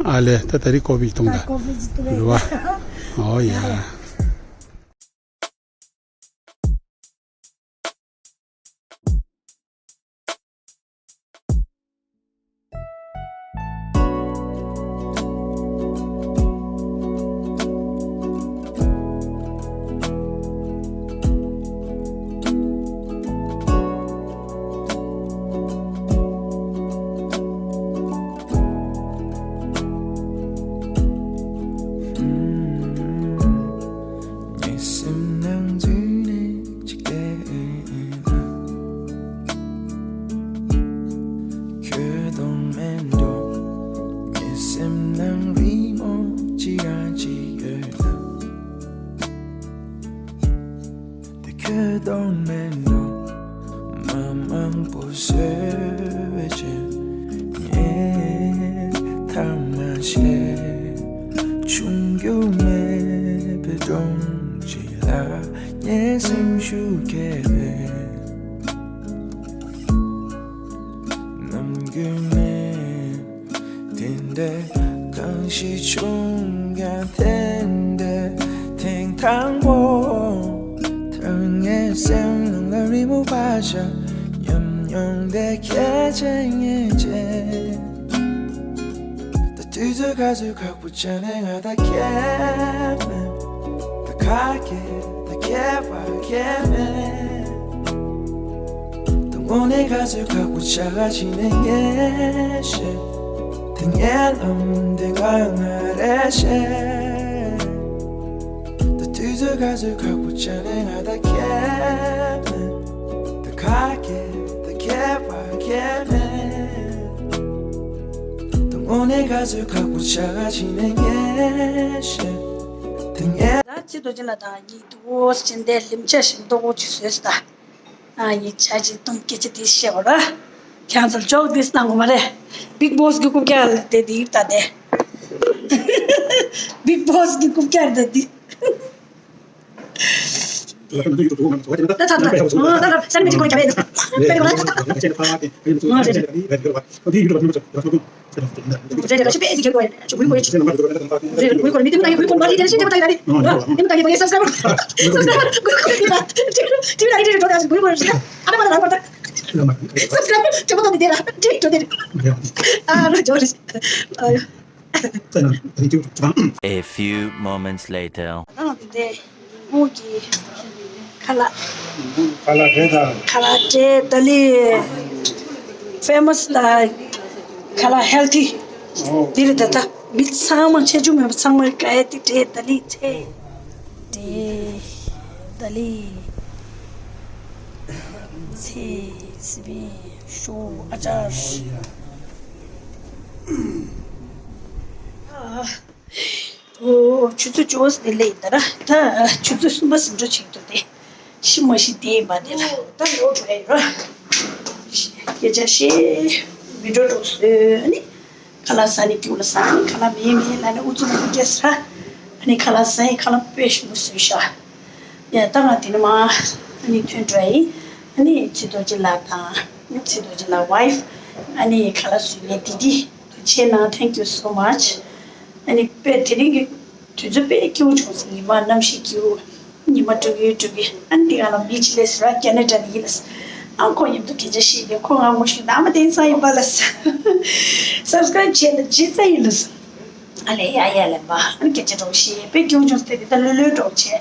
ཨ་ལེ་ད་ད་རེས་ཀོ་ཕི་བཏུང་ད། རེད་བ། ཨོ་ཡ། ངའི་སེམས་ནང་འཛུལ་ནས་ཅིག་བལྟས་ན། ཁྱོད་མཐོང་མེད་འགྲོ། ངའི་སེམས་ནང་རི་མོ་ཅི་རང་ཅིག་ཡོད་ན། དེ་ཁྱོད་མཐོང་མེད་འགྲོ། མ་མང་པོ་བཟོས་པའི་ ཆེ། ཆུང་རྒྱུ་མེད་པའི་སྒྲོམ་གཅིག་ལ་ངའི་སེམས་ཤུགས་སྐྱེས་པས། ནམ་རྒྱུན་ནས་དེ་འདྲའི་གང་ཞིག་བྱུང་ཀྱང་དེ་འདྲའི་ཐེངས་དང་པོ། ད་ངའི་སེམས་ནང་ལ་རི་མོ་བ་ཤ་ཉམས་མྱོང་དེ་ཁྱེད་ཅན་ངེས་ཅན། ད་དུས་ཚོད་ག་ཚོད་ཁག་པོ་ཆགས་ནས་ང་ད་ཁྱད་མེད། ད་ཁ་སྐད་ད་ཁྱད་པར་ཁྱད་མེད། ད་དངོས་གནས་ག་ཚོད་ཁག་པོ་ཆགས་ཀྱི་ནས་ངས་ཤེས། ད་ངའི་ལམ་དེ་ང་ང་རེ་ཤེས། ད་དུས་ཚོད་ག་ཚོད་ཁག་པོ་ཆགས་ནས་ང་ད་ཁྱད་མེད། ད་ཁ་སྐད་ད་ཁྱད་པར་ཁྱད་མེད། ད་དངོས་གནས་ག་ཚོད་ཁག་པོ་ཆགས་ཀྱི་ནས་ངས་ཤེས། ད་ངས། ད་ཚེ་རྡོ་རྗེ་ལགས་དང་གཉིས་འདུག་ཕྱིན་ཏེ་ལིམ་ཆ་ཞིམ་མདོག་པོ་ཅིག་བཟོས་སོང་ད། ཨ་ཡི་ཆ་ཅིག་བཏུང་སྐད་ཆ་དེ་བཤད་འོ་ར། ཁྱང་ཚར་ཅོག་དེ་སྣང་གོ་མ་རེད། བིག་བོ་སི་གི་རྐུབ་བཀྱག་དེ་དེ་ཡིབ་ད་དེ། བིག་བོ་སི་གི་རྐུབ་བཀྱག་དེ་དེ། ད་ཚར་ད། ཨ་ད་ད་སེམས་མི་གཅིག་པོ་རྒྱབ་ཡིན། ད་ད་ད། ཨ་ད་ད། རེད་རེད། ཁ་ཤས་པས་ཅིག་ཁྱེར་དགོས་རེད། ཅིག་གུས་གུས་རེད། ཅིག་གུས་གུས་མི་དེ་མི་དགའ་ཡི་གུས་གུས་མ་ལི་དེ་ཤེས་དེ་མ་དགའ་ཡི་ད་རེད། དེ་མི་དགའ་ཡི་སབ་སི་ཀ་རབ་སབ་སི་ཀ་རབ་གུས་གུས་རེད། ཅིག་དེ་མི་དགའ་ཡི་དེ་འགྲོ་ད་གུས་གུས་རེད། ཅིག་ཨ་ད་མ་ད་ལ་མ་ད། སབ་སི་ཀ་རབ་གུས་གུས་རེད། ཅིག་ཨ་ད་མ་ད་ལ་མ་ད། སབ་སི་ཀ་རབ་ཅིག་མ་ད་དེ་དེ་ར་ཅིག་འགྲོ་དེ་རེད། ཨ་ར་ཇོ་རེད། ཨ་ཡོ། A few moments later. ད་ང་དེ་དེ། ཁོང་གི་ཁ་ལག་ཁ་ལག་འདྲེ་དང་། ཁ་ལག་འདྲེ་ད་ལི་ཕེ་མ་སི་ལ་ཁ་ལག་ཧེལ་ཐི། འོ། འདི་རེད་ད་ད། མི་ཚང་མ་ཆེ་ཆུང་མེད་པ་ཚང་མ་ག་ཡ་ཏི་འདྲེ་ད་ལི་ཚེ། འདྲེ་ད་ལི་ཚེ་སི་པན་ཤོ་ཨ་ཅར། ཨ། ཨོ། ཆུ་ཚོད་བཅུ་པ་ཟིན་ལེ་ཡིན་ད་ར། ད་ཆུ་ཚོད་གསུམ་པ་ཟིན་འགྲོ་བྱེད་འདུག་སྟེ། ཤི་མ་ཤི་དེ་ཡིན་པ་དེ་ལ་ད་ལོ་འགྲོ་ཡ་ཡོད་ར། སྐད་ཆ་བཤད། བི་ཌིའོ་འགྲོ་སོས་ནི། ཁ་ལག་ཟ་ནི་ཀྱུ་ལ་ཟ་ནི་ཁ་ལག་མེད་མེད་ལ་ནི་ཨུ་ཚུགས་མ་རྒྱས་ར། ཨ་ནི་ཁ་ལག་ཟ་ཡི་ཁ་ལག་དཔེ་ཞིམ་པོ་བཟོས་ཤག་ཡ་ད་ང་དེ་ནི་མ་ཨ་ནི་ཐོན་འགྲོ་ཡི། ཨ་ནི་ཚེ་རྡོ་རྗེ་ལགས་དང་ཚེ་རྡོ་རྗེ་ལགས་ཝའི་ཕི་ཨ་ནི་ཁ་ལག་བཟོས་ནས་དེ་དེ་ཆེ་ན། Thank you so much. ཨ་ནི་དཔེ་དེ་རིང་གི་དུས་ཚོད་དཔེ་སྐྱིད་པོ་བྱུང་སོང་། ཉི་མ་གནམ་གཤིས་སྐྱིད་པོ། ཉི་མ་དྲོ་གི་དྲོ་གི་ཨ་ནི་དེ་ག་ལ་མི་ཅི་ལས་ར་ཀེ་ན་ཌ་ནས་ཡིན་ལ། ཨ་ཁོ་མཉམ་དུ་སྐད་ཆ་བཤད་དེ་ཁོ་ང་ངོ་ཤེས་ན་མ་དེང་སང་ཡིན་པ་ལ། སབ་སི་ཀ་རབ་བྱས་ན་ཇི་ཙམ་ཡིན་ལ། ཨ་ལས་ཡ་ཡ་ལས་པ་ཨ་ནི་སྐད་ཆ་འགྲོ་བཤད་དཔེ་སྐྱིད་པོ་བྱུང་སྟེ་དེ་ད་ལོས་ལོས་འགྲོ་བྱས།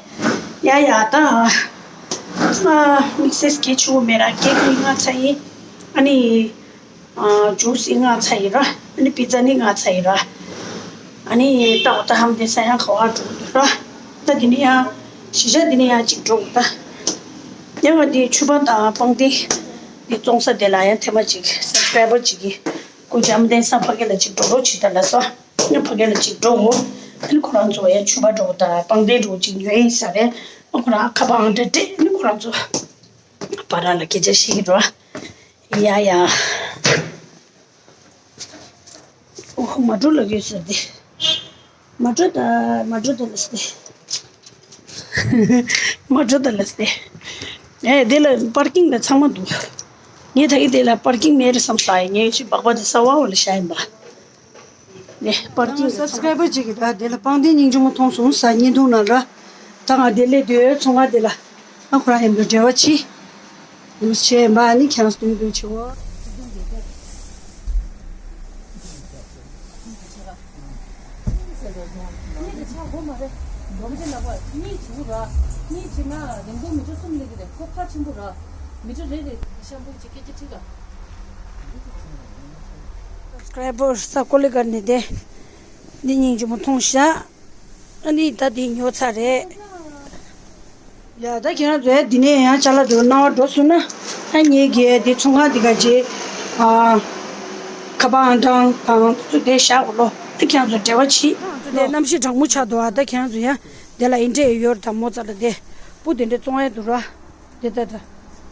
ཡ་ཡ་ད། ཨ་དམིགས་བསལ་སྐད་ཆུ་བོ་མེད་ར་སྐད་ཀྱི་ང་ཚ་ཡིན། ཨ་ནི། ཨ་ཇུ་སི་ང་ཚ་ཡིན་ར། ཨ་ནི་པི་ཛ་ནི་ང་ཚ་ཡིན་ར། ཨ་ནི་ཏག་ཏག་ཧམ་དེ་ས་ཡང་ག་བ་འགྲོ་འདུག་ར། ད་དེ་ནི་ཡང་གཞིས་ཆགས་དེ་ནི་ཡང་གཅིག་འགྲོ་འདུག་ད། ཡང་ང་དེ་ཆུ་པ་དང་སྤང་ཏི་དེ་བཙོང་ས་དེ་ལ་ཡང་ཐེངས་མ་གཅིག་སབ་སི་ཀ་རའི་བར་གཅིག་གིས་སྐུ་ལྕམ་དེང་སང་ཕ་གི་ལ་གཅིག་འགྲོ་རོགས་བྱེད་ད་ལ་སོ། ཨ་ནི་ཕ་གི་ལ་གཅིག་འགྲོ་འོ། ཨ་ནི་ཁོ་རང་ཚོ་ཡང་ཆུ་པ་འགྲོ་ད་སྤང་ཏི་འགྲོ་གཅིག་ཉོ་ཡིན་ས་རེད། ཨ་ཁོ་རང་ཁ་པར་ཨང་གྲངས་སྤྲད་ཨ་ནི་ཁོ་རང་ཚོ་བར་ལ་སྐད་ཆ་བཤད་ཀྱི་འགྲོ། ཡ་ཡ། ཨོ་མ་འགྲོ་ལ་ཡོད་ཟེར་ཏེ། མ་འགྲོ་ད་མ་འགྲོ་ད་ལ་སྟེ། མ་འགྲོ་ད་ལ་སྟེ། ཨེ་དེ་ལ་པར་ཀིང་ལ་ཚང་མ་འདུག་ངས་ད་གི་དེ་ལ་པར་ཀིང་མེད་རེད་བསམ་ས་ཡིན། ངས་ཅི་སྦག་སྦག་དེ་ས་བ་བ་ལ་བཞག་ཡིན་པ། ནས་པར་ཀིང་སབ་སི་ཀ་རའི་བར་གཅིག་གིས་ད་དེ་ལ་སྤང་ཏི་སྙིང་རྗེ་མོ་མཐོང་སོང་ཟེར་བརྙན་ཐུང་ནང་ལ། ད་ང་དེ་སླེབས་དུས་ཚོང་ཁང་དེ་ལ་ཨ་ཁོ་རང་ཡིན་པའི་འབྲེལ་བ་ཆི། ལུས་བྱས་མ་ནི་ཁྱེད་རང་སྟོན་དོན་ཆེ་བོ། གཉིས་དེ་ཆགས་དགོས་མ་རེད། ལོ་མ་ཅན་ལག་པ་གཉིས་བྱུག་ར། གཉིས་བྱས་ན་རིང་པོ་མི་ཊར་གསུམ་སླེབས་ཀྱི་རེད། ཁོ་ཁ་ཆེན་པོ་ར། མི་ཊར་རེ་རེ་ཤམ་པུ་གཅིག་སྐད་ཆ་དྲིས་ལ། སབ་སི་ཀ་རའི་བར་ས་ཀོ་ལི་གར་ནས་དེ། འདི་སྙིང་རྗེ་མོ་མཐོང་ཤག་ཨ་ནི་ད་འདི་ཉོ་ཚར་རེད། ཡ་ད་ཁྱེད་རང་ཚོ་ཡ་འདི་ནས་ཡང་ཅ་ལག་འགྲོ་སྣང་བ་འགྲོ་སོང་ན། ཨ་ངེད་ཀྱི་འདི་ཚོང་ཁང་འདི་ག་རྗེས། ཨ་ཁ་པར་ཨང་གྲངས་དང་ཚོ་དེ་བཞག་གོ་ལོ། ད་ཁྱེད་རང་ཚོ་འབྲེལ་བ་བྱེད། ཚོ་དེ་གནམ་གཤིས་གྲང་མོ་ཆགས་འདུག་ཨ་ད་ཁྱེད་རང་ཚོ་ཡ་དེ་ལ་ཨིན་འདྲས་ཡོད་དམ་མོ་ཙ་ལ་དེ་སྤུ་དེ་འདྲས་བཙོང་ཡ་འདུག་ར། དེ་ལྟ་ད།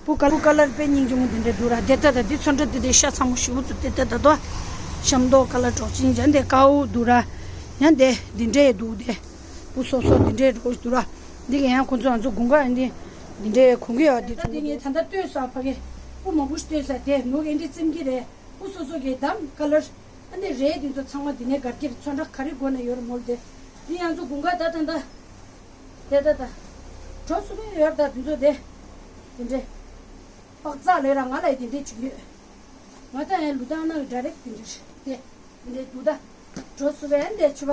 སྤུ་ཀ་སྤུ་ཀ་ལར་དཔེ་སྙིང་རྗེ་མོ་དེ་འདྲ་འདུག་ར། དེ་ལྟ་ད་འདི་ཚོན་ཁྲ་དེ་འདྲའི་ཤ་ཚ་མོ་ཞེ་པོ་འདུག་དེ་ལྟ་ད་དོ། ཤམ་ཐོག་ཁ་ལ་གྲོགས་ཅིང་ཡང་དེ་ཀའུ་འདུག་ར། ཡང་དེ་འདི་འདྲའི་འདུག་དེ། སྤུ་སོ་སོ་འདི་འདྲའི་རོ་འདུག་ར། འདི་ག་ཡང་ཁོང་ཚོ་ང་ཚོ་དགུན་ཁ་ཡང་འདི་འདི་འདྲའི་གོན་གི་ཡོད་འདི་ཚོ། འདི་ངས་ད་ལྟ་ལྟོས་ས་ཕ་གི་སྤུ་མང་པོ་ཞིག་ལྟོས་ས་དེ་ནུ་གི་འདི་བཙེམ་གི་རེད། སྤུ་སོ་སོ་གི་དམ་ཀ་ལར་ཨ་ནི་རེད། འདི་ཚོ་ཚང་མ་འདི་ནས་གར་གྱི་རེད། ཚོན་ཁྲ་ག་རེ་དགོས་ན་ཡོད་རེད་མོལ་དེ། འདི་ང་ཚོ་དགུན་ཁ་ད་ད་ད་དེ་ད་ད་གྲོ་སུ་གི་ཡོད་ད་འདི་ཚོ་དེ་འདི་འདྲའི་པག་ཙག་ལས་ར་ང་ལ་འདི་འདྲའི་བྱུང་ཡོད། ང་ད་ཡང་ལུ་ཏང་ནང་ཌའི་རེག་དེ་འདྲ་རེད་དེ། འདི་འདྲའི་འདུག་ད། འགྲོ་སུ་བས་འདི་ཕྱུ་པ་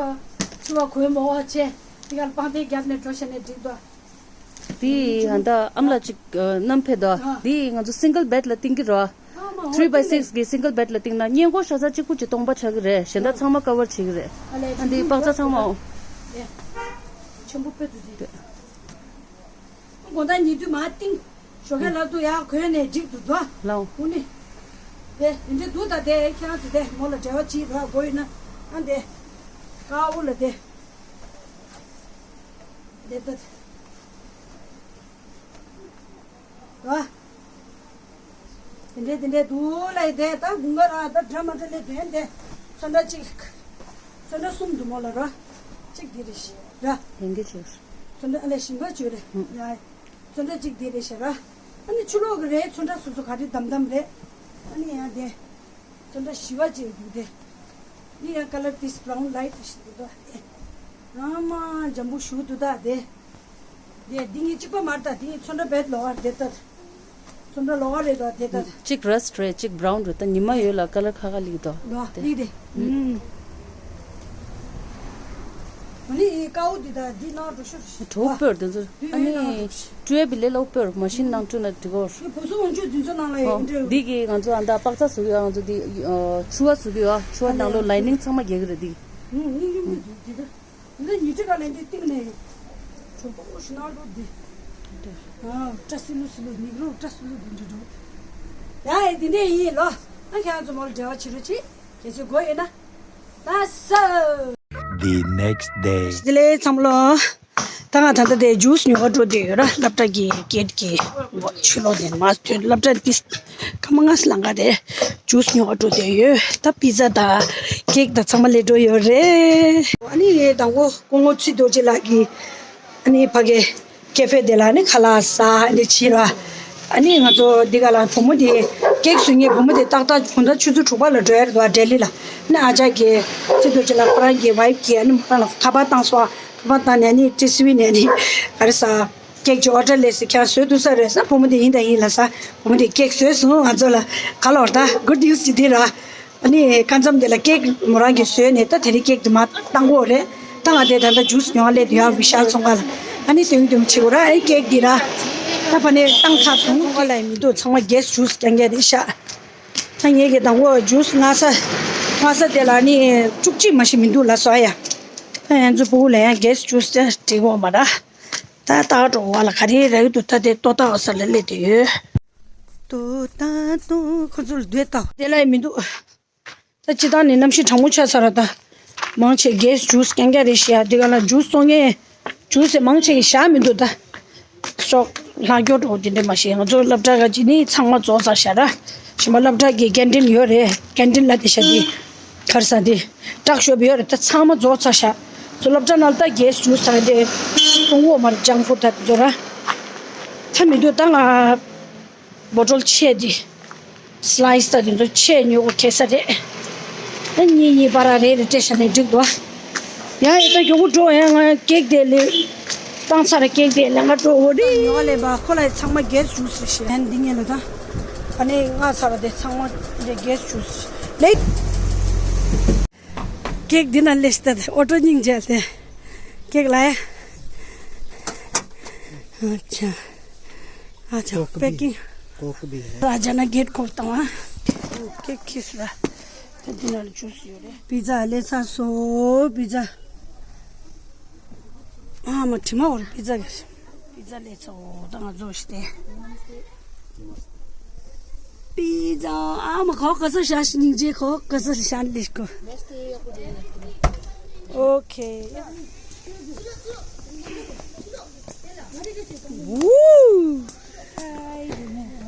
ཕྱུ་པ་གོས་མོ་བ་ཆེ། དེ་ག་ལ་པང་གདན་རྒྱབ་ནས་འགྲོ་ཤ་ནས་འགྲིག་དོ། དེ་ཡང་ད་ཨམ་ལ་ཅིག་བསྣམས་ཕེབས་དོ། ཨ། དེ་ང་ཚོ་སིང་གལ་བེད་ལ་བཏིང་གི་རོ། ཨ་མ་ཧོ། ཐི་རི་བའི་སིགས་ཀྱི་སིང་གལ་བེད་ལ་བཏིང་ན་སྔས་མགོ་ཤ་ཚ་གཅིག་པུ་གཅིག་སྟོང་པ་ཆགས་ཀྱི་རེད། གཞན་དག་ཚང་མ་ཀ་བར་བྱེད་ཀྱི་རེད། ཨ་ལས་ཨ་འདི་པག་ཙ་ཚང་མ་འོང་། ཨེ། ཆེན་པོ་དཔེ་འདུག་དེ། དགོང་དག་ཉལ་དུས་མར་བཏིང་། ཞོགས་ཀས་ལབ་དུས་ཡར་གོན་ནས་འགྲིག་འདུག་དོ། ལའོ། འུ་ནི། དེ་འདི་འདྲ་འདུག་ད་དེ་ཁྱེད་རང་ཚོ་དེ་མོ་ལ་འབྲེལ་བ་བྱེད་རོགས་དགོས་ཡོད་ན། ཨ་འདི། ཀ་འུ་ལ་དེ། དེ་ལྟ། རོ། དེ་འདྲས་དེ་འདྲས་འདུག་ལ་ཡི་དེ་ད་དགུན་ཁ་ར་ད་འདྲ་མ་འདྲ་ལས་དོན་དེ། ཚོན་ཁྲ་གཅིག་ཚོན་ཁྲ་གསུམ་འདུག་མོ་ལ་རོ། གཅིག་འདི་རེད་ཤི་ར། ཡིན་གྱི་ཆོག་ཚོན་ཁྲ་ཨ་ལས་ཞིམ་པ་བཅོས་རེད། ཡ། ཚོན་ཁྲ་གཅིག་འདི་རེད་ཤི་ར། ཨ་ནི་ཕྱི་ལོགས་ཀྱི་རེད། ཚོན་ཁྲ་སོ་སོ་ག་རེ་དམ་དམ་རེད། ཨ་ནི་ཡང་དེ། ཚོན་ཁྲ་ཞི་བ་ཅིག་འདུག་དེ། འདི་ཡང་ཀ་ལར་ཏིས་བྷ་རའུན་ལའིཊ་ཞིག་འདུག་དེ། ཨ་མ་འཇམ་པོ་ཞུ་འདུག་ད་དེ། དེ་འདི་ངའི་གཅིག་པ་མར་ད་དེ་ཚོན་ཁྲ་བེད་ལོག་ཨར་དེ་ད། ཚོན་ཁྲ་ལོག་ཨར་རེད་དོ་དེ་ད། གཅིག་ར་སི་ཊི་རེད། གཅིག་བྷ་རའུན་རེད། ད་ཉི་མ་ཡོད་ལ་ཀ་ལར་ཁ་ཁ་ལིག་དོ། ལོ་དེ་ལིག་དེ། ཨུམ། ཨ་ནི་ཀའུ་འདི་ད་འདི་ནང་འགྲོ་ཤོར་ཞིག་གྲོགས་སྤོར་དེ་ཚོ། ཨ་ནི་སྤྲོས་པའི་ལས་ལོག་སྤོར་མ་ཤིན་ནང་སྤྲོས་ན་འགྲིག་གོ། འདི་བུ་སུ་འོང་ཆོས་འདི་ཚོ་ནང་ལ་ཡོད་འདྲ། འདི་གི་ང་ཚོ་ཨ་ད་པག་ཙ་བཟོ་གི་ཡོད། ང་ཚོ་འདི་ཕྱུ་པ་བཟོ་གི་ཡོད། ཕྱུ་པ་ནང་ལོགས་ལའི་ནིང་ཚང་མ་རྒྱག་གི་རེད་འདི། ཨུ་ཨུ་ཨུ་འདི་ད། འདི་ཉི་ཁྲི་ག་ལེན་དེ་གཏིང་ནས་གྲོང་པོ་ཞིག་ནང་འགྲོ་འདི། ཨ་བཀྲ་སི་ལུ་སི་ལུ་ནིག་རོ་བཀྲ་སི་ལུ་འདི་འདྲ་འགྲོ། ཡ་ཨེ་འདི་འདྲ་ཡིན་ལོ། ཨ་ཁྱེད་ཚོ་མོ་ལ་འབྲེལ་བ་བྱེད་རོགས་གྱིས། ཁྱེད་ཚོས་དགོས་ཡོད་ན། ད་ས། The next day. དེ་ལས་འཚམས་ལོ། ད་ང་ད་ལྟ་དེ་ཇུས་ཉོ་ག་འགྲོ་བསྡད་ཡོད་ར། སློབ་གྲྭ་གི་གེད་ཀྱི་ཕྱི་ལོགས་དེ་མ་ཐོན། སློབ་གྲྭ་དེ་སྐར་མ་ལྔ་ཙམ་ལང་ག་དེ་ཇུས་ཉོ་ག་འགྲོ་བསྡད་ཡོད། ད་པི་ཛ་དང་གེག་དང་ཚང་མ་ལེན་འགྲོ་ཡོད་རེད། ཨ་ནི་དང་པོ་སྐུ་ངོ་ཚེ་རྡོ་རྗེ་ལགས་ཀྱིས་ཨ་ནི་ཕ་གི་ཀེ་ཧྥེ་དེ་ལ་ནི་ཁ་ལག་ཟ་ཨ་ནི་བྱེད་ར། ཨ་ནི་ང་ཚོ་འདི་ག་ལ་བུ་མོ་དེ་གེག་བཟོ་མཁན་བུ་མོ་དེ་ཏག་ཏག་གུང་ཐང་ཆུ་ཚོད་དྲུག་པ་ལ་འགྲོ་ཡ་རེད་པ། ལྡི་ལི་ལ། ཨ་ནི་ཨ་ཅག་གིས་ཚེ་རྡོ་རྗེ་ལགས་ཁོ་རང་གི་ཝའིཕ་གིས་ཨ་ནི་མོ་རང་ལ་ཁ་པར་བཏང་སོང་། ཁ་པར་བཏང་ནས་ཨ་ནི་ཊི་སི་ཝི་ནས་ཨ་ནི་ག་རེ་ཟ། གེག་ཅིག་ཨོ་ཌར་སླེབས་སོང་། ཁྱེད་རང་བཟོས་འདུག་ས་རེད་ཟེར། བུ་མོ་དེ་ཡིན་དང་ཡིན་ལབ་ས། བུ་མོ་དེ་གེག་བཟོས་སོང་། ང་ཚོ་ལ་ག་ལོར་ད་གུཌ་ནིའུ་སི་ཅིག་དེ་ར། ཨ་ནི་ཁ་མཚམས་དེ་ལ་གེག་མོ་རང་གིས་བཟོས་ནས་ད་དེ་རིང་གེག་དེ་མར་བཏང་གོ་རེད། ད་ང་དེ་ད་ལྟ་ཇུས་ཉོ་བ་སླེབས་དུས་ཡང་བི་ཤཱལ་ཚོང་ཁང་ལ། ཨ་ནི་དུང་དུང་བྱེད་དགོས་ར། ཨེ་གེག་འདི་ར། ད་ཕ་ནས་བཏང་ཚར་སོང་། ཁོ་ལ་མི་འདུག་ཚང་མ་གེག་ཇུས་རྐྱང་རྐྱང་རེད་ཤག་ད་ངེད་ཀྱི་དང་པོ་ཇུས་མངགས་ས། མངགས་ས་དེ་ལ་ནི་བཅུ་གཅིག་མ་ཞིག་མི་འདུག་ལབ་སོང་ཡ། ད་ང་ཚོ་ཕྲུ་གུ་ལ་ཡང་གེག་ཇུས་དེ་འགྲིག་གོ་མ་ར། ད་ལྟ་འགྲོ་བ་ལ་ག་རེ་རག་གི་འདུག་ད་དེ་ལྟོ་ལྟ་བ་ས་ལ་སླེབས་བསྡད་ཡོད། ལྟོ་ལྟ་ལྟོ་ཁོ་ཚོ་ལ་སྡོད་ལྟ། དེ་ལ་ཡང་མི་འདུག་ད་སྤྱིར་བཏང་ནས་གནམ་གཤིས་གྲང་མོ་ཆགས་ཚར་ར། ད་མང་ཆེ་གེག་ཇུས་རྐྱང་རྐྱང་རེད་ཤག་འདི་ག་ལ་ཇུས་བཙོང་མཁན་ཇུས་སེ་མང་ཆེ་གི་བཞག་མི་འདུག་ད་ཤོག་ལྷག་སྐྱོར་འགྲོ་དེ་འདྲ་མ་ཤེས། ང་ཚོ་སློབ་གྲྭ་ག་ཅིག་ནི་ཚང་མ་རྫོགས་ཚར་ཤག་ར། ཞིམ་པ་སློབ་གྲྭ་གི་ཀན་ཊིན་ཡོད་རེད། ཀན་ཊིན་ལ་དེ་ཤ་དེ་གར་ས་དེ་བཀྲག་ཤོས་ཡོད་རེད། ད་ཚང་མ་རྫོགས་ཚར་ཤག་ཚོ་སློབ་གྲྭ་ནང་ལ་ད་གེག་ཇུས་ད་དེ་བཙོང་གོ་མ་རེད། ཇང་ཕུཌ་ད་དེ་ཚོ་ར། ད་མི་འདུག་ད་ང་བོ་ཊོལ་ཆེ་དེ་སི་ལའི་སི་ད་དེ་ཚོ་ཆེ་ཉོ་གོ་ཁེ་ས་རེད། ད་གཉིས་གཉིས་བར་རེ་རེ་སྤྲད་བཞག་ནས་འགྲིག་འདུག་ཡ་ཡ་ད་མགྱོགས་པོ་འགྲོ། ཡ་ང་གེག་དེ་ལས་བཏང་ཚར། གེག་དེ་ལས་ང་འགྲོ་འོ་རེད། ཉོ་ལས་པ་ཁོ་ལ་ཚང་མ་གེག་ཇུས་རེད་ཤག་ཡ་འདི་ངས་ལ་ད་ཨ་ནི་ང་ཚར་བ་དེ་ཚང་མ་གེག་ཇུས་རེད། གེག་འདི་ན་ལེ་ཤི་ད་ཨོ་ཊོ་སྙིང་རྗེ་ལ་དེ་གེག་ལ་ཡ། ཨ་ཅག་ཨ་ཅག་པེ་ཀིང་། ཀོ་ཀི་བི། ར་ཇ་ན་གེད་ཁོལ་བཏང་བ། གེག་ཁིས་ར། ད་འདི་ན་ལ་ཇུས་ཡོད་རེད། པི་ཛ་ལས་ཚར་སོང་། པི་ཛ། ཨ་མ་དྲི་མ་འོར་པི་ཛ་གི། པི་ཛ་ལས་ཚར་སོང་། ད་ང་ཚོ་ཞི་སྟེ། པི་ཛ་ཨ་མ་ཁོ་ག་ས་ཤ་སྙིང་རྗེ་ཁོ་ག་ས་ཤ་ལིས་ཁོ། ཨོ་ཁེ། ཝུའུ།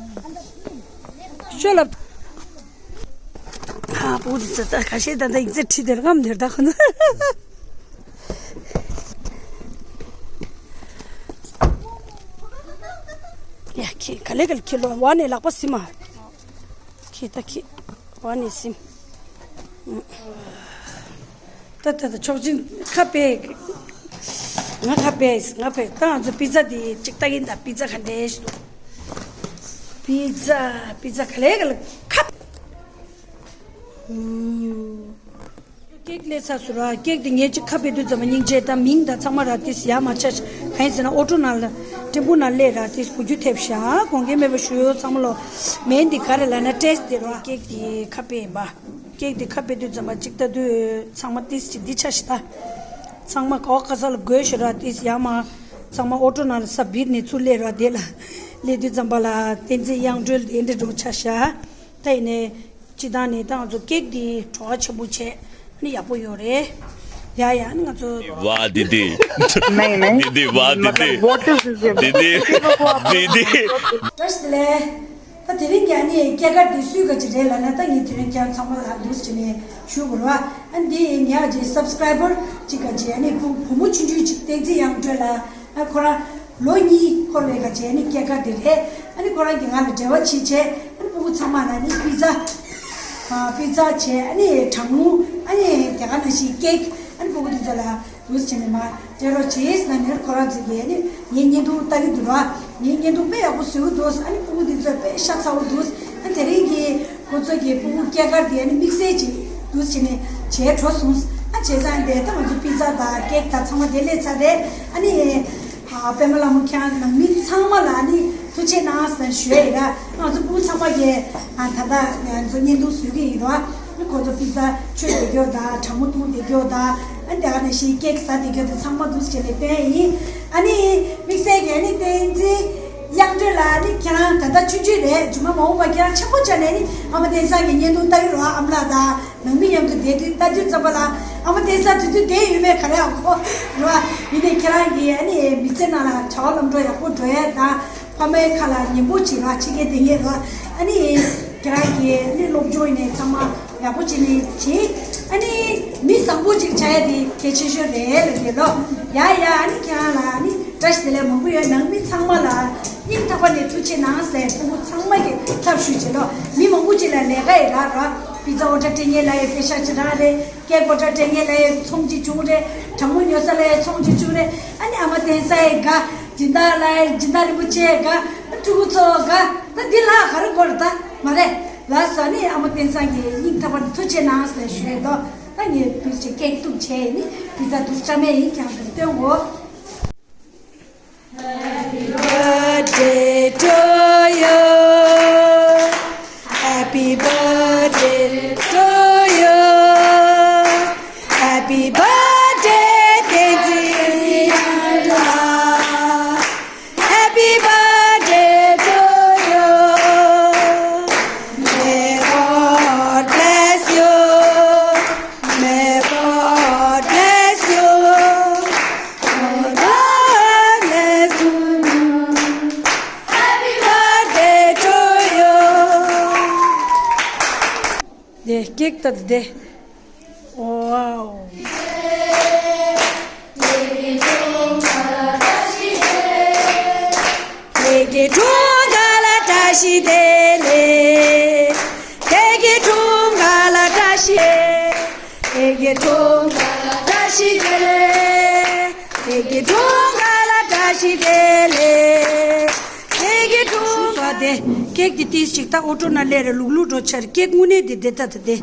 ཤོ་ལབ། ཨ། ཨ་པོ་འདི་ཚོ་ད་ཁ་ཤས་ད་ད་ཡིག་ཚད་ཁྲིད་དེར་རྔམ་དེར་ད་ཁོ་ཚོ། ཡ་ཁྱེད་ག་ལེ་ག་ལེ་ཁྱེད་ལོ་བ་ནས་ལག་པ་སིམ་མ། ཁྱེད་ད་ཁྱེད་བ་ནས་སིམ། ད་ད་ད་ཆོག་ཅིང་ཁ་པེ། ང་ཁ་པེ་ང་པེ་ད་ང་ཚོ་པི་ཛ་དེ་ཅིག་ལྟ་གིན་ད་པི་ཛ་ག་འདྲས་ཞིག་འདུག་པི་ཛ་པི་ཛ་ག་ལེ་ག་ལེ་ཁ། ཀེག་སླེབས་ཚར་སོང་ར། ཀེག་དེ་ངས་ཅིག་ཁ་ཕྱེ་དུས་ཙམ་པ་སྙིང་རྗེ་དང་མིང་དང་ཚང་མ་ར་ཏིས་ཡ་མ་ཆ་ཤ་གང་ཡིན་ཟེར་ན་ཨོ་ཊོ་ནང་ལ་ཊེམ་པུ་ནང་སླེབས་ར་ཏིས་གོ་རྒྱུ་ཐེབས་ཤག་དགོངས་འགལ་མེད་པ་ཞུ་ཡོད་ཚང་མ་ལོ། མིང་འདི་ག་རེ་ལབ་ན་ཏྲེས་དེ་ར། ཀེག་དེ་ཁ་ཕྱེ་ཡིན་པ། ཀེག་དེ་ཁ་ཕྱེ་དུས་ཙམ་པ་ཅིག་ལྟ་དུས་ཚང་མ་ཏིས་ཅིག་འདི་ཆ་ཤ་ད། ཚང་མ་ག་བ་ག་ས་ལ་དགོས་ཤོ་ར་ཏིས་ཡ་མ། ཚང་མ་ཨོ་ཊོ་ནང་ལ་ས་བིར་ནས་ཚུར་སླེབས་ར་དེ་ལ། སླེབས་དུས་ཙམ་པ་ལ་བསྟན་འཛིན་དབྱངས་སྒྲོལ་དེ་འདྲ་འགྲོ་ཆ་ཤ། ད་ཡིན་ནའི། སྤྱི་བཏང་ནས་ད་ང་ཚོ་ཀེག་འདི་བྲོ་བ་ཆེན་པོ་བྱས་ནི་ཡག་པོ་ཡོད་རེད། ཡ་ཡ་ནི་ང་ཚོ། वाह दीदी। नहीं नहीं। दीदी वाह दीदी। मतलब, what is this? दीदी। मतलब, दीदी। བཀྲ་ཤིས་བདེ་ལེགས། ད་དེ་རིང་གི་ཨ་ནི་སྐྱེས་སྐར་འདི་སུའི་ག་ཅི་རེད་ལབ་ན་ད་ངས་དེ་རིང་ཁྱེད་ཚང་མ་ལ་འདུག་སེ་བྱས་ནས་ཞུ་དགོས་རེད་བ། ཨ་འདི་ངའི་ཅིག་སབ་སི་ཀ་རའི་བར་ཅིག་ག་ཅིག་ཨ་ནི་བུ་བུ་མོ་ཆུང་ཆུང་ཅིག་བསྟན་འཛིན་དབྱངས་སྒྲོལ་ལགས། ཨ་ཁོ་རང་ལོ་གཉིས་འཁོར་བའི་ག་བྱས་ནི་སྐྱེས་སྐར་དེ་རེད། ཨ་ནི་ཁོ་རང་གིས་ང་ལ་འབྲེལ་བ་བྱེད་བྱས་ཨ་ནི་སྤུ་གུ་ཚང་མ་ལ་ནི་པི་ཛ། ཨ་པི་ཛ་བྱས་ཨ་ནི་གྲང་མོ་ཨ་ནི་དེ་ག་ནང་བཞིན་ཀེག་ཨ་ནི་སྤུ་གུ་དེ་ཚོ་ལ་འདུག་སེ་བྱས་ནས་མར་སྤྲད་རོགས་བྱས་ཟེར་ན་ནི་ཁོ་རང་ཚོ་གིས་ཨ་ནི་ངའི་བརྙན་ཐུང་ལྟ་གི་འདུག་ར། ངའི་བརྙན་ཐུང་དཔེ་ཡག་པོ་བཟོས་འདུག་ཨ་ནི་སྤུ་གུ་དེ་ཚོ་དཔེ་ཤ་ཚ་བོ་འདུག་ཨ་དེ་རིང་གི་ཁོ་ཚོ་གི་སྤུ་གུ་སྐྱེས་སྐར་དེ་ནི་དམིགས་བསལ་གྱིས་འདུག་བྱས་ནས་བྱས་འགྲོ་སོང་། ཨ་བྱས་ཙང་དེ་ད་ང་ཚོ་པི་ཛ་དང་ཀེག་དང་ཚང་མ་དེ་སླེབས་ཚར་རེད། ཨ་ནི་ཨ་པད་མ་ལྷ་མོ་ཁྱེད་རང་ནང་མི་ཚང་མ་ལ་ནི་ཐུགས་རྗེ་གནང་ཟེར་ཞུ་ཡ་ཡིན་ར། ང་ཚོ་སྤུ་གུ་ཚང་མ་གིས་ཨ་ད་ལྟ་ང་ཚོ་བརྙན་ཐུང་བཟོ་གི་ཡིན་ར། ཨ་ཁོ་ཚོ་པི་ཛ་མཆོད་བསྡད་རྒྱུ་དང་གྲང་མོ་འཐུང་བསྡད་རྒྱུ་དང་ཨ་དེ་ག་ནང་བཞིན་ཀེག་ཟ་བསྡད་རྒྱུ་དེ་ཚང་མ་འདུག་སེ་བྱས་ནས་སྟོན་ཡིན། ཨ་ནི་དམིགས་བསལ་གྱིས་ཨ་ནི་བསྟན་འཛིན་དབྱངས་སྒྲོལ་ལགས་ནི་ཁྱེད་རང་ད་ལྟ་ཆུང་ཆུང་རེད། རྗེས་མ་མ་འོངས་པ་ཁྱེད་རང་ཆེན་པོ་ཆགས་ནས་ནི་ཨ་མ་བསྟན་འཛིན་གྱི་བརྙན་ཐུང་ལྟ་གི་རོགས། ཨ་མ་ལགས་དང་ནང་མི་མཉམ་དུ་བསྡད་དུས་ལྟ་དུས་ཙམ་པ་ལ་ཨ་མ་བསྟན་འཛིན་དེ་དུས་བསྡད་ཡོད་མེད་ག་རེ་ཨ་ཁོ་རོགས། ཡིན་ནའི་ཁྱེད་རང་གིས་ཨ་ནི་མི་ཚེ་ནང་ལ་བྱ་བ་ལམ་འགྲོ་ཡག་པོ་འགྲོ་ཡས་དང་ཕ་མའི་ཁ་ལ་ཉན་པོ་བྱེད་རོགས། ཕྱི་རྒྱལ་བསྡད་མཁན་རོགས། ཨ་ནི་ཁྱེད་རང་གིས་ཨ་ནི་སློབ་སྦྱོང་ཡིན་ནའི་ཚང་མ་ཡག་པོ་བྱེད་ནས་བྱེད། ཨ་ནི་མི་བཟང་པོ་ཅིག་ཆགས་ཡ་དེ་གལ་ཆེ་ཤོས་རེད་ལབ་ཀྱི་ལོ། ཡ་ཡ་ཨ་ནི་ཁྱེད་རང་ལ་ཨ་ནི་བཀྲ་ཤིས་བདེ་ལེགས་མང་པོ་ཡོད། ནང་མི་ཚང་མ་ལ་སྙིང་ཐག་པ་ནས་ཐུགས་རྗེ་གནང་ཟེར་སྤུ་གུ་ཚང་མ་གི་ཚབ་ཞུས་བྱེད་ལོ། མི་མང་པོ་ཅིག་ལ་ལས་ཀ་ཡི་རག་ར། པི་ཛ་ཨོ་ཌར་སྤྲད་མཁན་ལ་ཡི་པེ་ཤག་ཅིག་རག་རེད། ཀེག་ཨོ་ཌར་སྤྲད་མཁན་ལ་ཡི་ཚོང་ཅིག་བྱུང་རེད། གྲང་མོ་ཉོ་ས་ལ་ཡི་ཚོང་ཅིག་བྱུང་རེད། ཨ་ནི་ཨ་མ་བསྟན་འཛིན་ཡི་དགའ། སྦྱིན་བདག་ལ་ཡི་སྦྱིན་བདག་རིན་པོ་ཆེ་དགའ། ཕྲུ་གུ་ཚོ་དགའ། ད་འདི་ལ་ག་རེ་དགོས་རེད་ད་མ་རེད། ལགས་སོ། ཨ་ནི་ཨ་མ་བསྟན་འཛིན་གྱི་སྙིང་ཐག་པ་ནས་ཐུགས་རྗེ་གནང་ཟེར་ཞུ་ཡས་དོ། ད་ངས་དུས་ཀྱི་ཀེག་གཏུབ་བྱས་ཡིན་ནི་དུས་ཚོད་དུས་ཀྱི་སྐྲ་མེད་ཡིན་ཀྱང་ཟེར་སྟོན་གོ། Happy birthday to you. Happy birthday to you. Happy birthday, Tenzin Yangla. Happy birthday to you. May God bless you. May God bless you. May God bless you. Happy birthday to you. དེ་ཀེག་ད་དེ། Wow. ཞུ་སོ་དེ། ཀེག་དེ་ཏིས་ཅིག་ད་ཨོ་ཊོ་ནང་སླེབས་རེད། ལུག་ལུག་འགྲོ་ཆར་ཀེག་དངོས་གནས་དེ་དེ་ད་ད་དེ།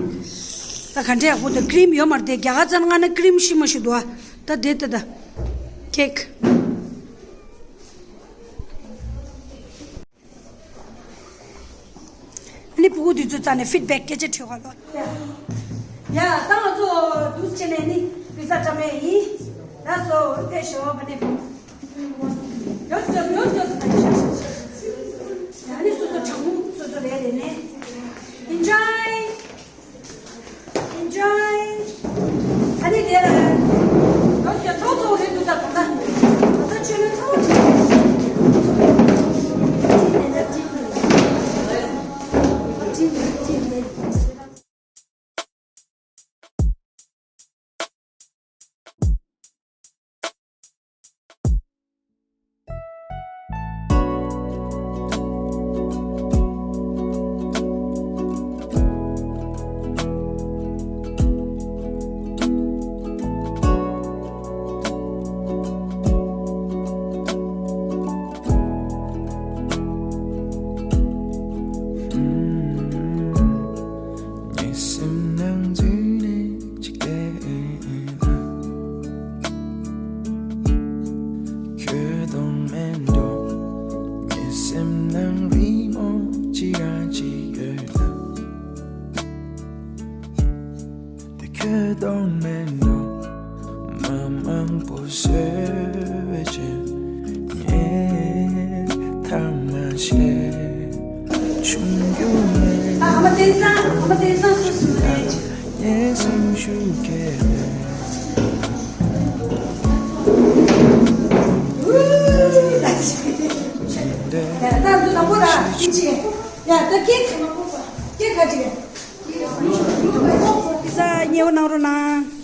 ད་ག་འདྲས་ཡག་པོ་འདུག་ཀི་རིམ་ཡོད་མ་རེད་དེ། རྒྱ་གར་ཚ་ན་ང་ན་ཀི་རིམ་ཤི་མ་ཤི་འདུག་ཨ། ད་དེ་ད་ད། ཀེག་ཨ་ནི་སྤུ་གུ་དེ་ཚོའི་རྩ་ནས་ཕིཌ་བེག་སྐད་ཆ་དྲི་བ་ལོ། ཡ། ད་ང་ཚོ་འདུག་བྱས་ནས་ནི་པི་ཛ་སྐྲ་མེད་ཡིན། ད་སོ་ཕེབས་ཤོག་བ་ནི། ཡོས་ཡོས་ཡོས་ཡོས། ཨ་ནི་སོ་སོ་གྲང་མོ་སོ་སོ་རེད་རེད་ནས། Enjoy. Enjoy. ཨ་ནི་དེ་ལ་ཡོས་ཡོས་ཚོགས་ཚོགས་རེད་འདུག་ད་ག་ད། ད་ཆོས་ལ་ཚོགས་ཚོགས། ནང་འཛུལ་ནས་ཅིག་བལྟས་ན། ཁྱོད་གདོང་མེད་འགྲོ། ངའི་སེམས་ནང་རི་མོ་ཅི་ར་ཅི་ཡོད་ལ། དེ་ཁྱོད་གདོང་མེད་འགྲོ། མ་མང་པོ་བཟོས་བྱས། ངས་ཐ་མ་ཤེས་ཆུང་རྒྱུ་མེད། ཨ་མ་དེང་སང་ཨ་མ་དེང་སང་སུ་སུ་རེད། ངས་སེམས་ཤུགས་ཁྱེར་ནས། ད་ཚོ་དང་པོ་ལ་ཁྱི་ཆེ། ཡ་ད་ཀེག་ཀེག་ག་ཅིག་རེད། ས་ཉེ་བོ་གནང་རོགས་གནང་།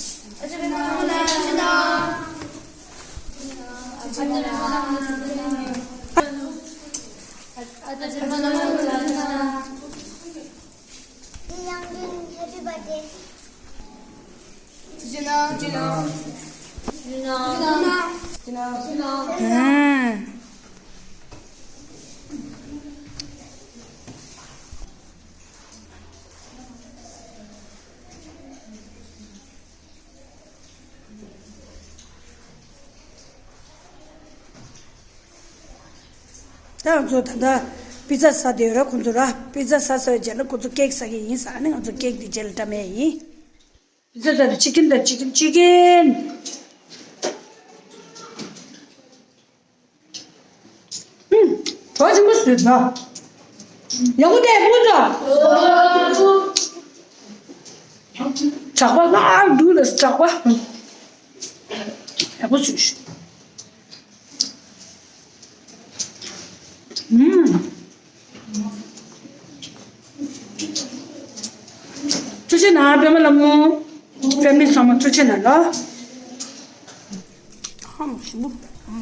ད་ང་ཚོ་ད་ལྟ་པི་ཛ་ཟ་བསྡད་ཡོད་ར། ཁོང་ཚོ་ར་པི་ཛ་ཟ་ཟ་བའི་རྗེས་ལ་ཁོང་ཚོ་ཀེག་ཟ་གི་ཡིན་ཟེར། ཨ་ནི་ང་ཚོ་ཀེག་དེ་རྗེས་ལ་འདྲ་མེད་ཡིན། པི་ཛ་དང་ཅི་ཀིན་དང་ཅི་ཀིན་ཅི་ཀིན། ཨུམ། གྲོགས་ཆེན་པོ་བཟོས་ད། ཡག་པོ་བལྟས་ཀུན་ཚོ། གྲགས་པ་ལ་འདུག་ལ་གྲགས་པ། ཡག་པོ་བཟོས་ཤག་ཨུམ། ཐུགས་རྗེ་གནང་པད་མ་ལྷ་མོ། ཕེ་མི་ལི་ཚང་མ་ཐུགས་རྗེ་གནང་ལ། ཨ་མ་ཞིམ་པོ། ཨ་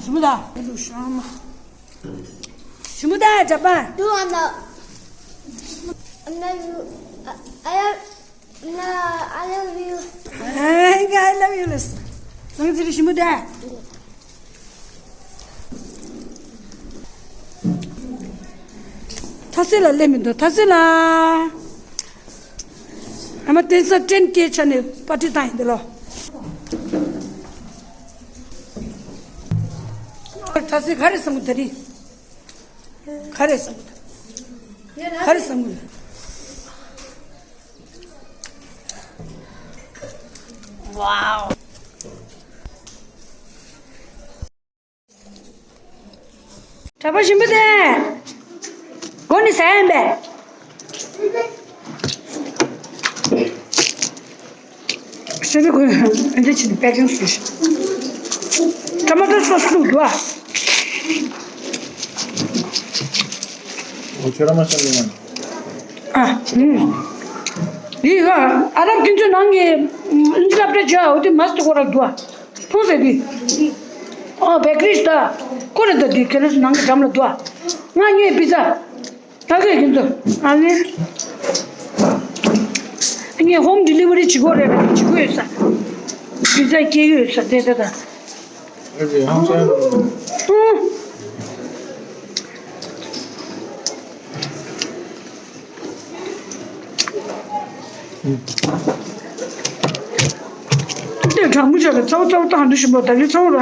ཞིམ་པོ་ད། ཨ་ལུ་ཤ་མ། ཞིམ་པོ་ད་ཇ་པ། Do you wanna? I love you. I, I love, no, I love you. ཨ་ཧེ། I love you ལ། སང་ཙི་རི་ཞིམ་པོ་ད། ཐ་སི་ལ་སླེབས་མི་འདུག་ཐ་སི་ལ། ཨ་མ་དེང་སང་ཊེན་ཀེ་ཆ་ནས་པར་ཊི་བཏང་ཡིན་འདི་ལོ། ཐ་སི་ག་རེ་བསམ་གི་ད་རིང་། ག་རེ་བསམ་གི་ད། ག་རེ་བསམ་གི་ད། ཝའོ། གྲྭ་པ་ཞིམ་པོ་དེ། སྒོ་ནས་ཟ་ཡིན་པས། ཤེས་ནི་ཁོས་འདི་ཕྱིན་པེ་ཀིང་སུ་ཤི། ཊ་མ་ཊོ་སོ་སི་བླུགས་འདུག་ཨ། འོ་ཁྱོད་རང་མ་ཤེས་ནི་ཡང་། ཨ། ཨུམ། འདི་ཨ་རབ་ཀུན་སྤྱོད་ནང་གི་ཨིན་ཇི་སློབ་གྲྭ་བརྒྱབ་འོ་དེ་མ་སྟེ་ཁོ་ར་འདུག་ཨ། མཐོང་ཟེར་གི། ཨོ་བེ་ཀ་རི་ད། ཁོ་རེ་ད་འདི་ཁེ་ལས་ནང་གི་འགྲམ་ལ་འདུག་ཨ། ང་ངའི་པི་ཛ། ད་གས་ཁྱེད་ཚོ་ཨ་ནི། ངས་ཧོམ་ཌི་ལི་ཝ་རི་བྱེད་དགོས་རེད་ལ་བྱེད་དགོས་ཡོད་ས། པི་ཛ་སྐྱེལ་ཡོད་ས་དེ་ད་ད། ཨ་ཧོམ་ས། ཨུ། དེ་གྲང་མོ་བྱས་པའི་ཚ་བོ་ཚ་བོ་བཏང་འདུག་ཞིམ་པོ་ད་གི་ཚ་བོ་ར།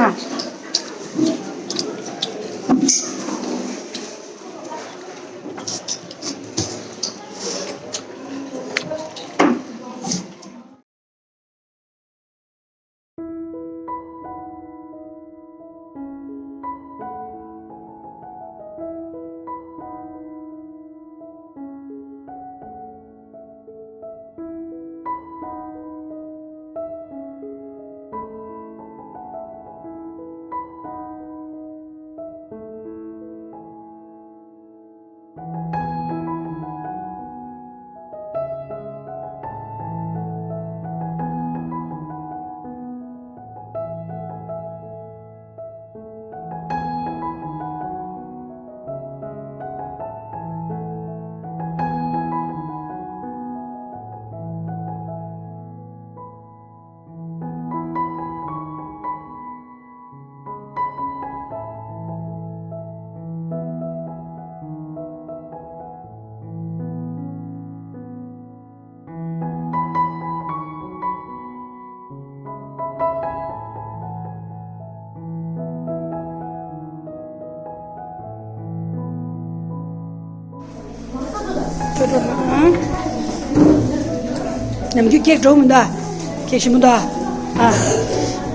ནམ་རྒྱུན་ཀེག་འགྲོ་མི་འདུག་ཀེག་ཞིམ་པོ་འདུག་ཨ།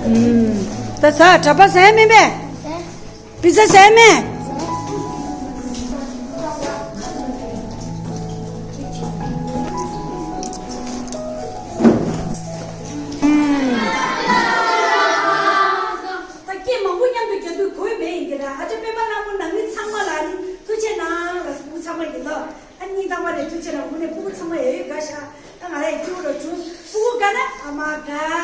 ཨུམ། ད་ཟ། གྲྭ་པ་ཟ་ཡ་མིན་པས། པི་ཛ་ཟ་ཡ་མིན། ད་སྐད་མང་པོ་མཉམ་དུ་རྒྱག་དུས་གོ་ཡི་མེད་ཡིན་གྱི་ར། ཨ་ཅག་སྤེན་པ་ལྷ་མོ་ནང་མི་ཚང་མ་ལ་ནི་ཐུགས་རྗེ་གནང་ལ་སྤུ་གུ་ཚང་མ་ཡིན་ལོ། ཨ་གཉིས་དང་པ་ནས་ཐུགས་རྗེ་གནང་། དངོས་གནས་སྤུ་གུ་ཚང་མ་ཡ་ཡོད་དགའ་ཤག་ད་ང་ར་ཡི་སྐྱིད་པོ་འགྲོ་བྱུང་། སྤུ་གུ་དགའ་ན་ཨ་མ་དགའ།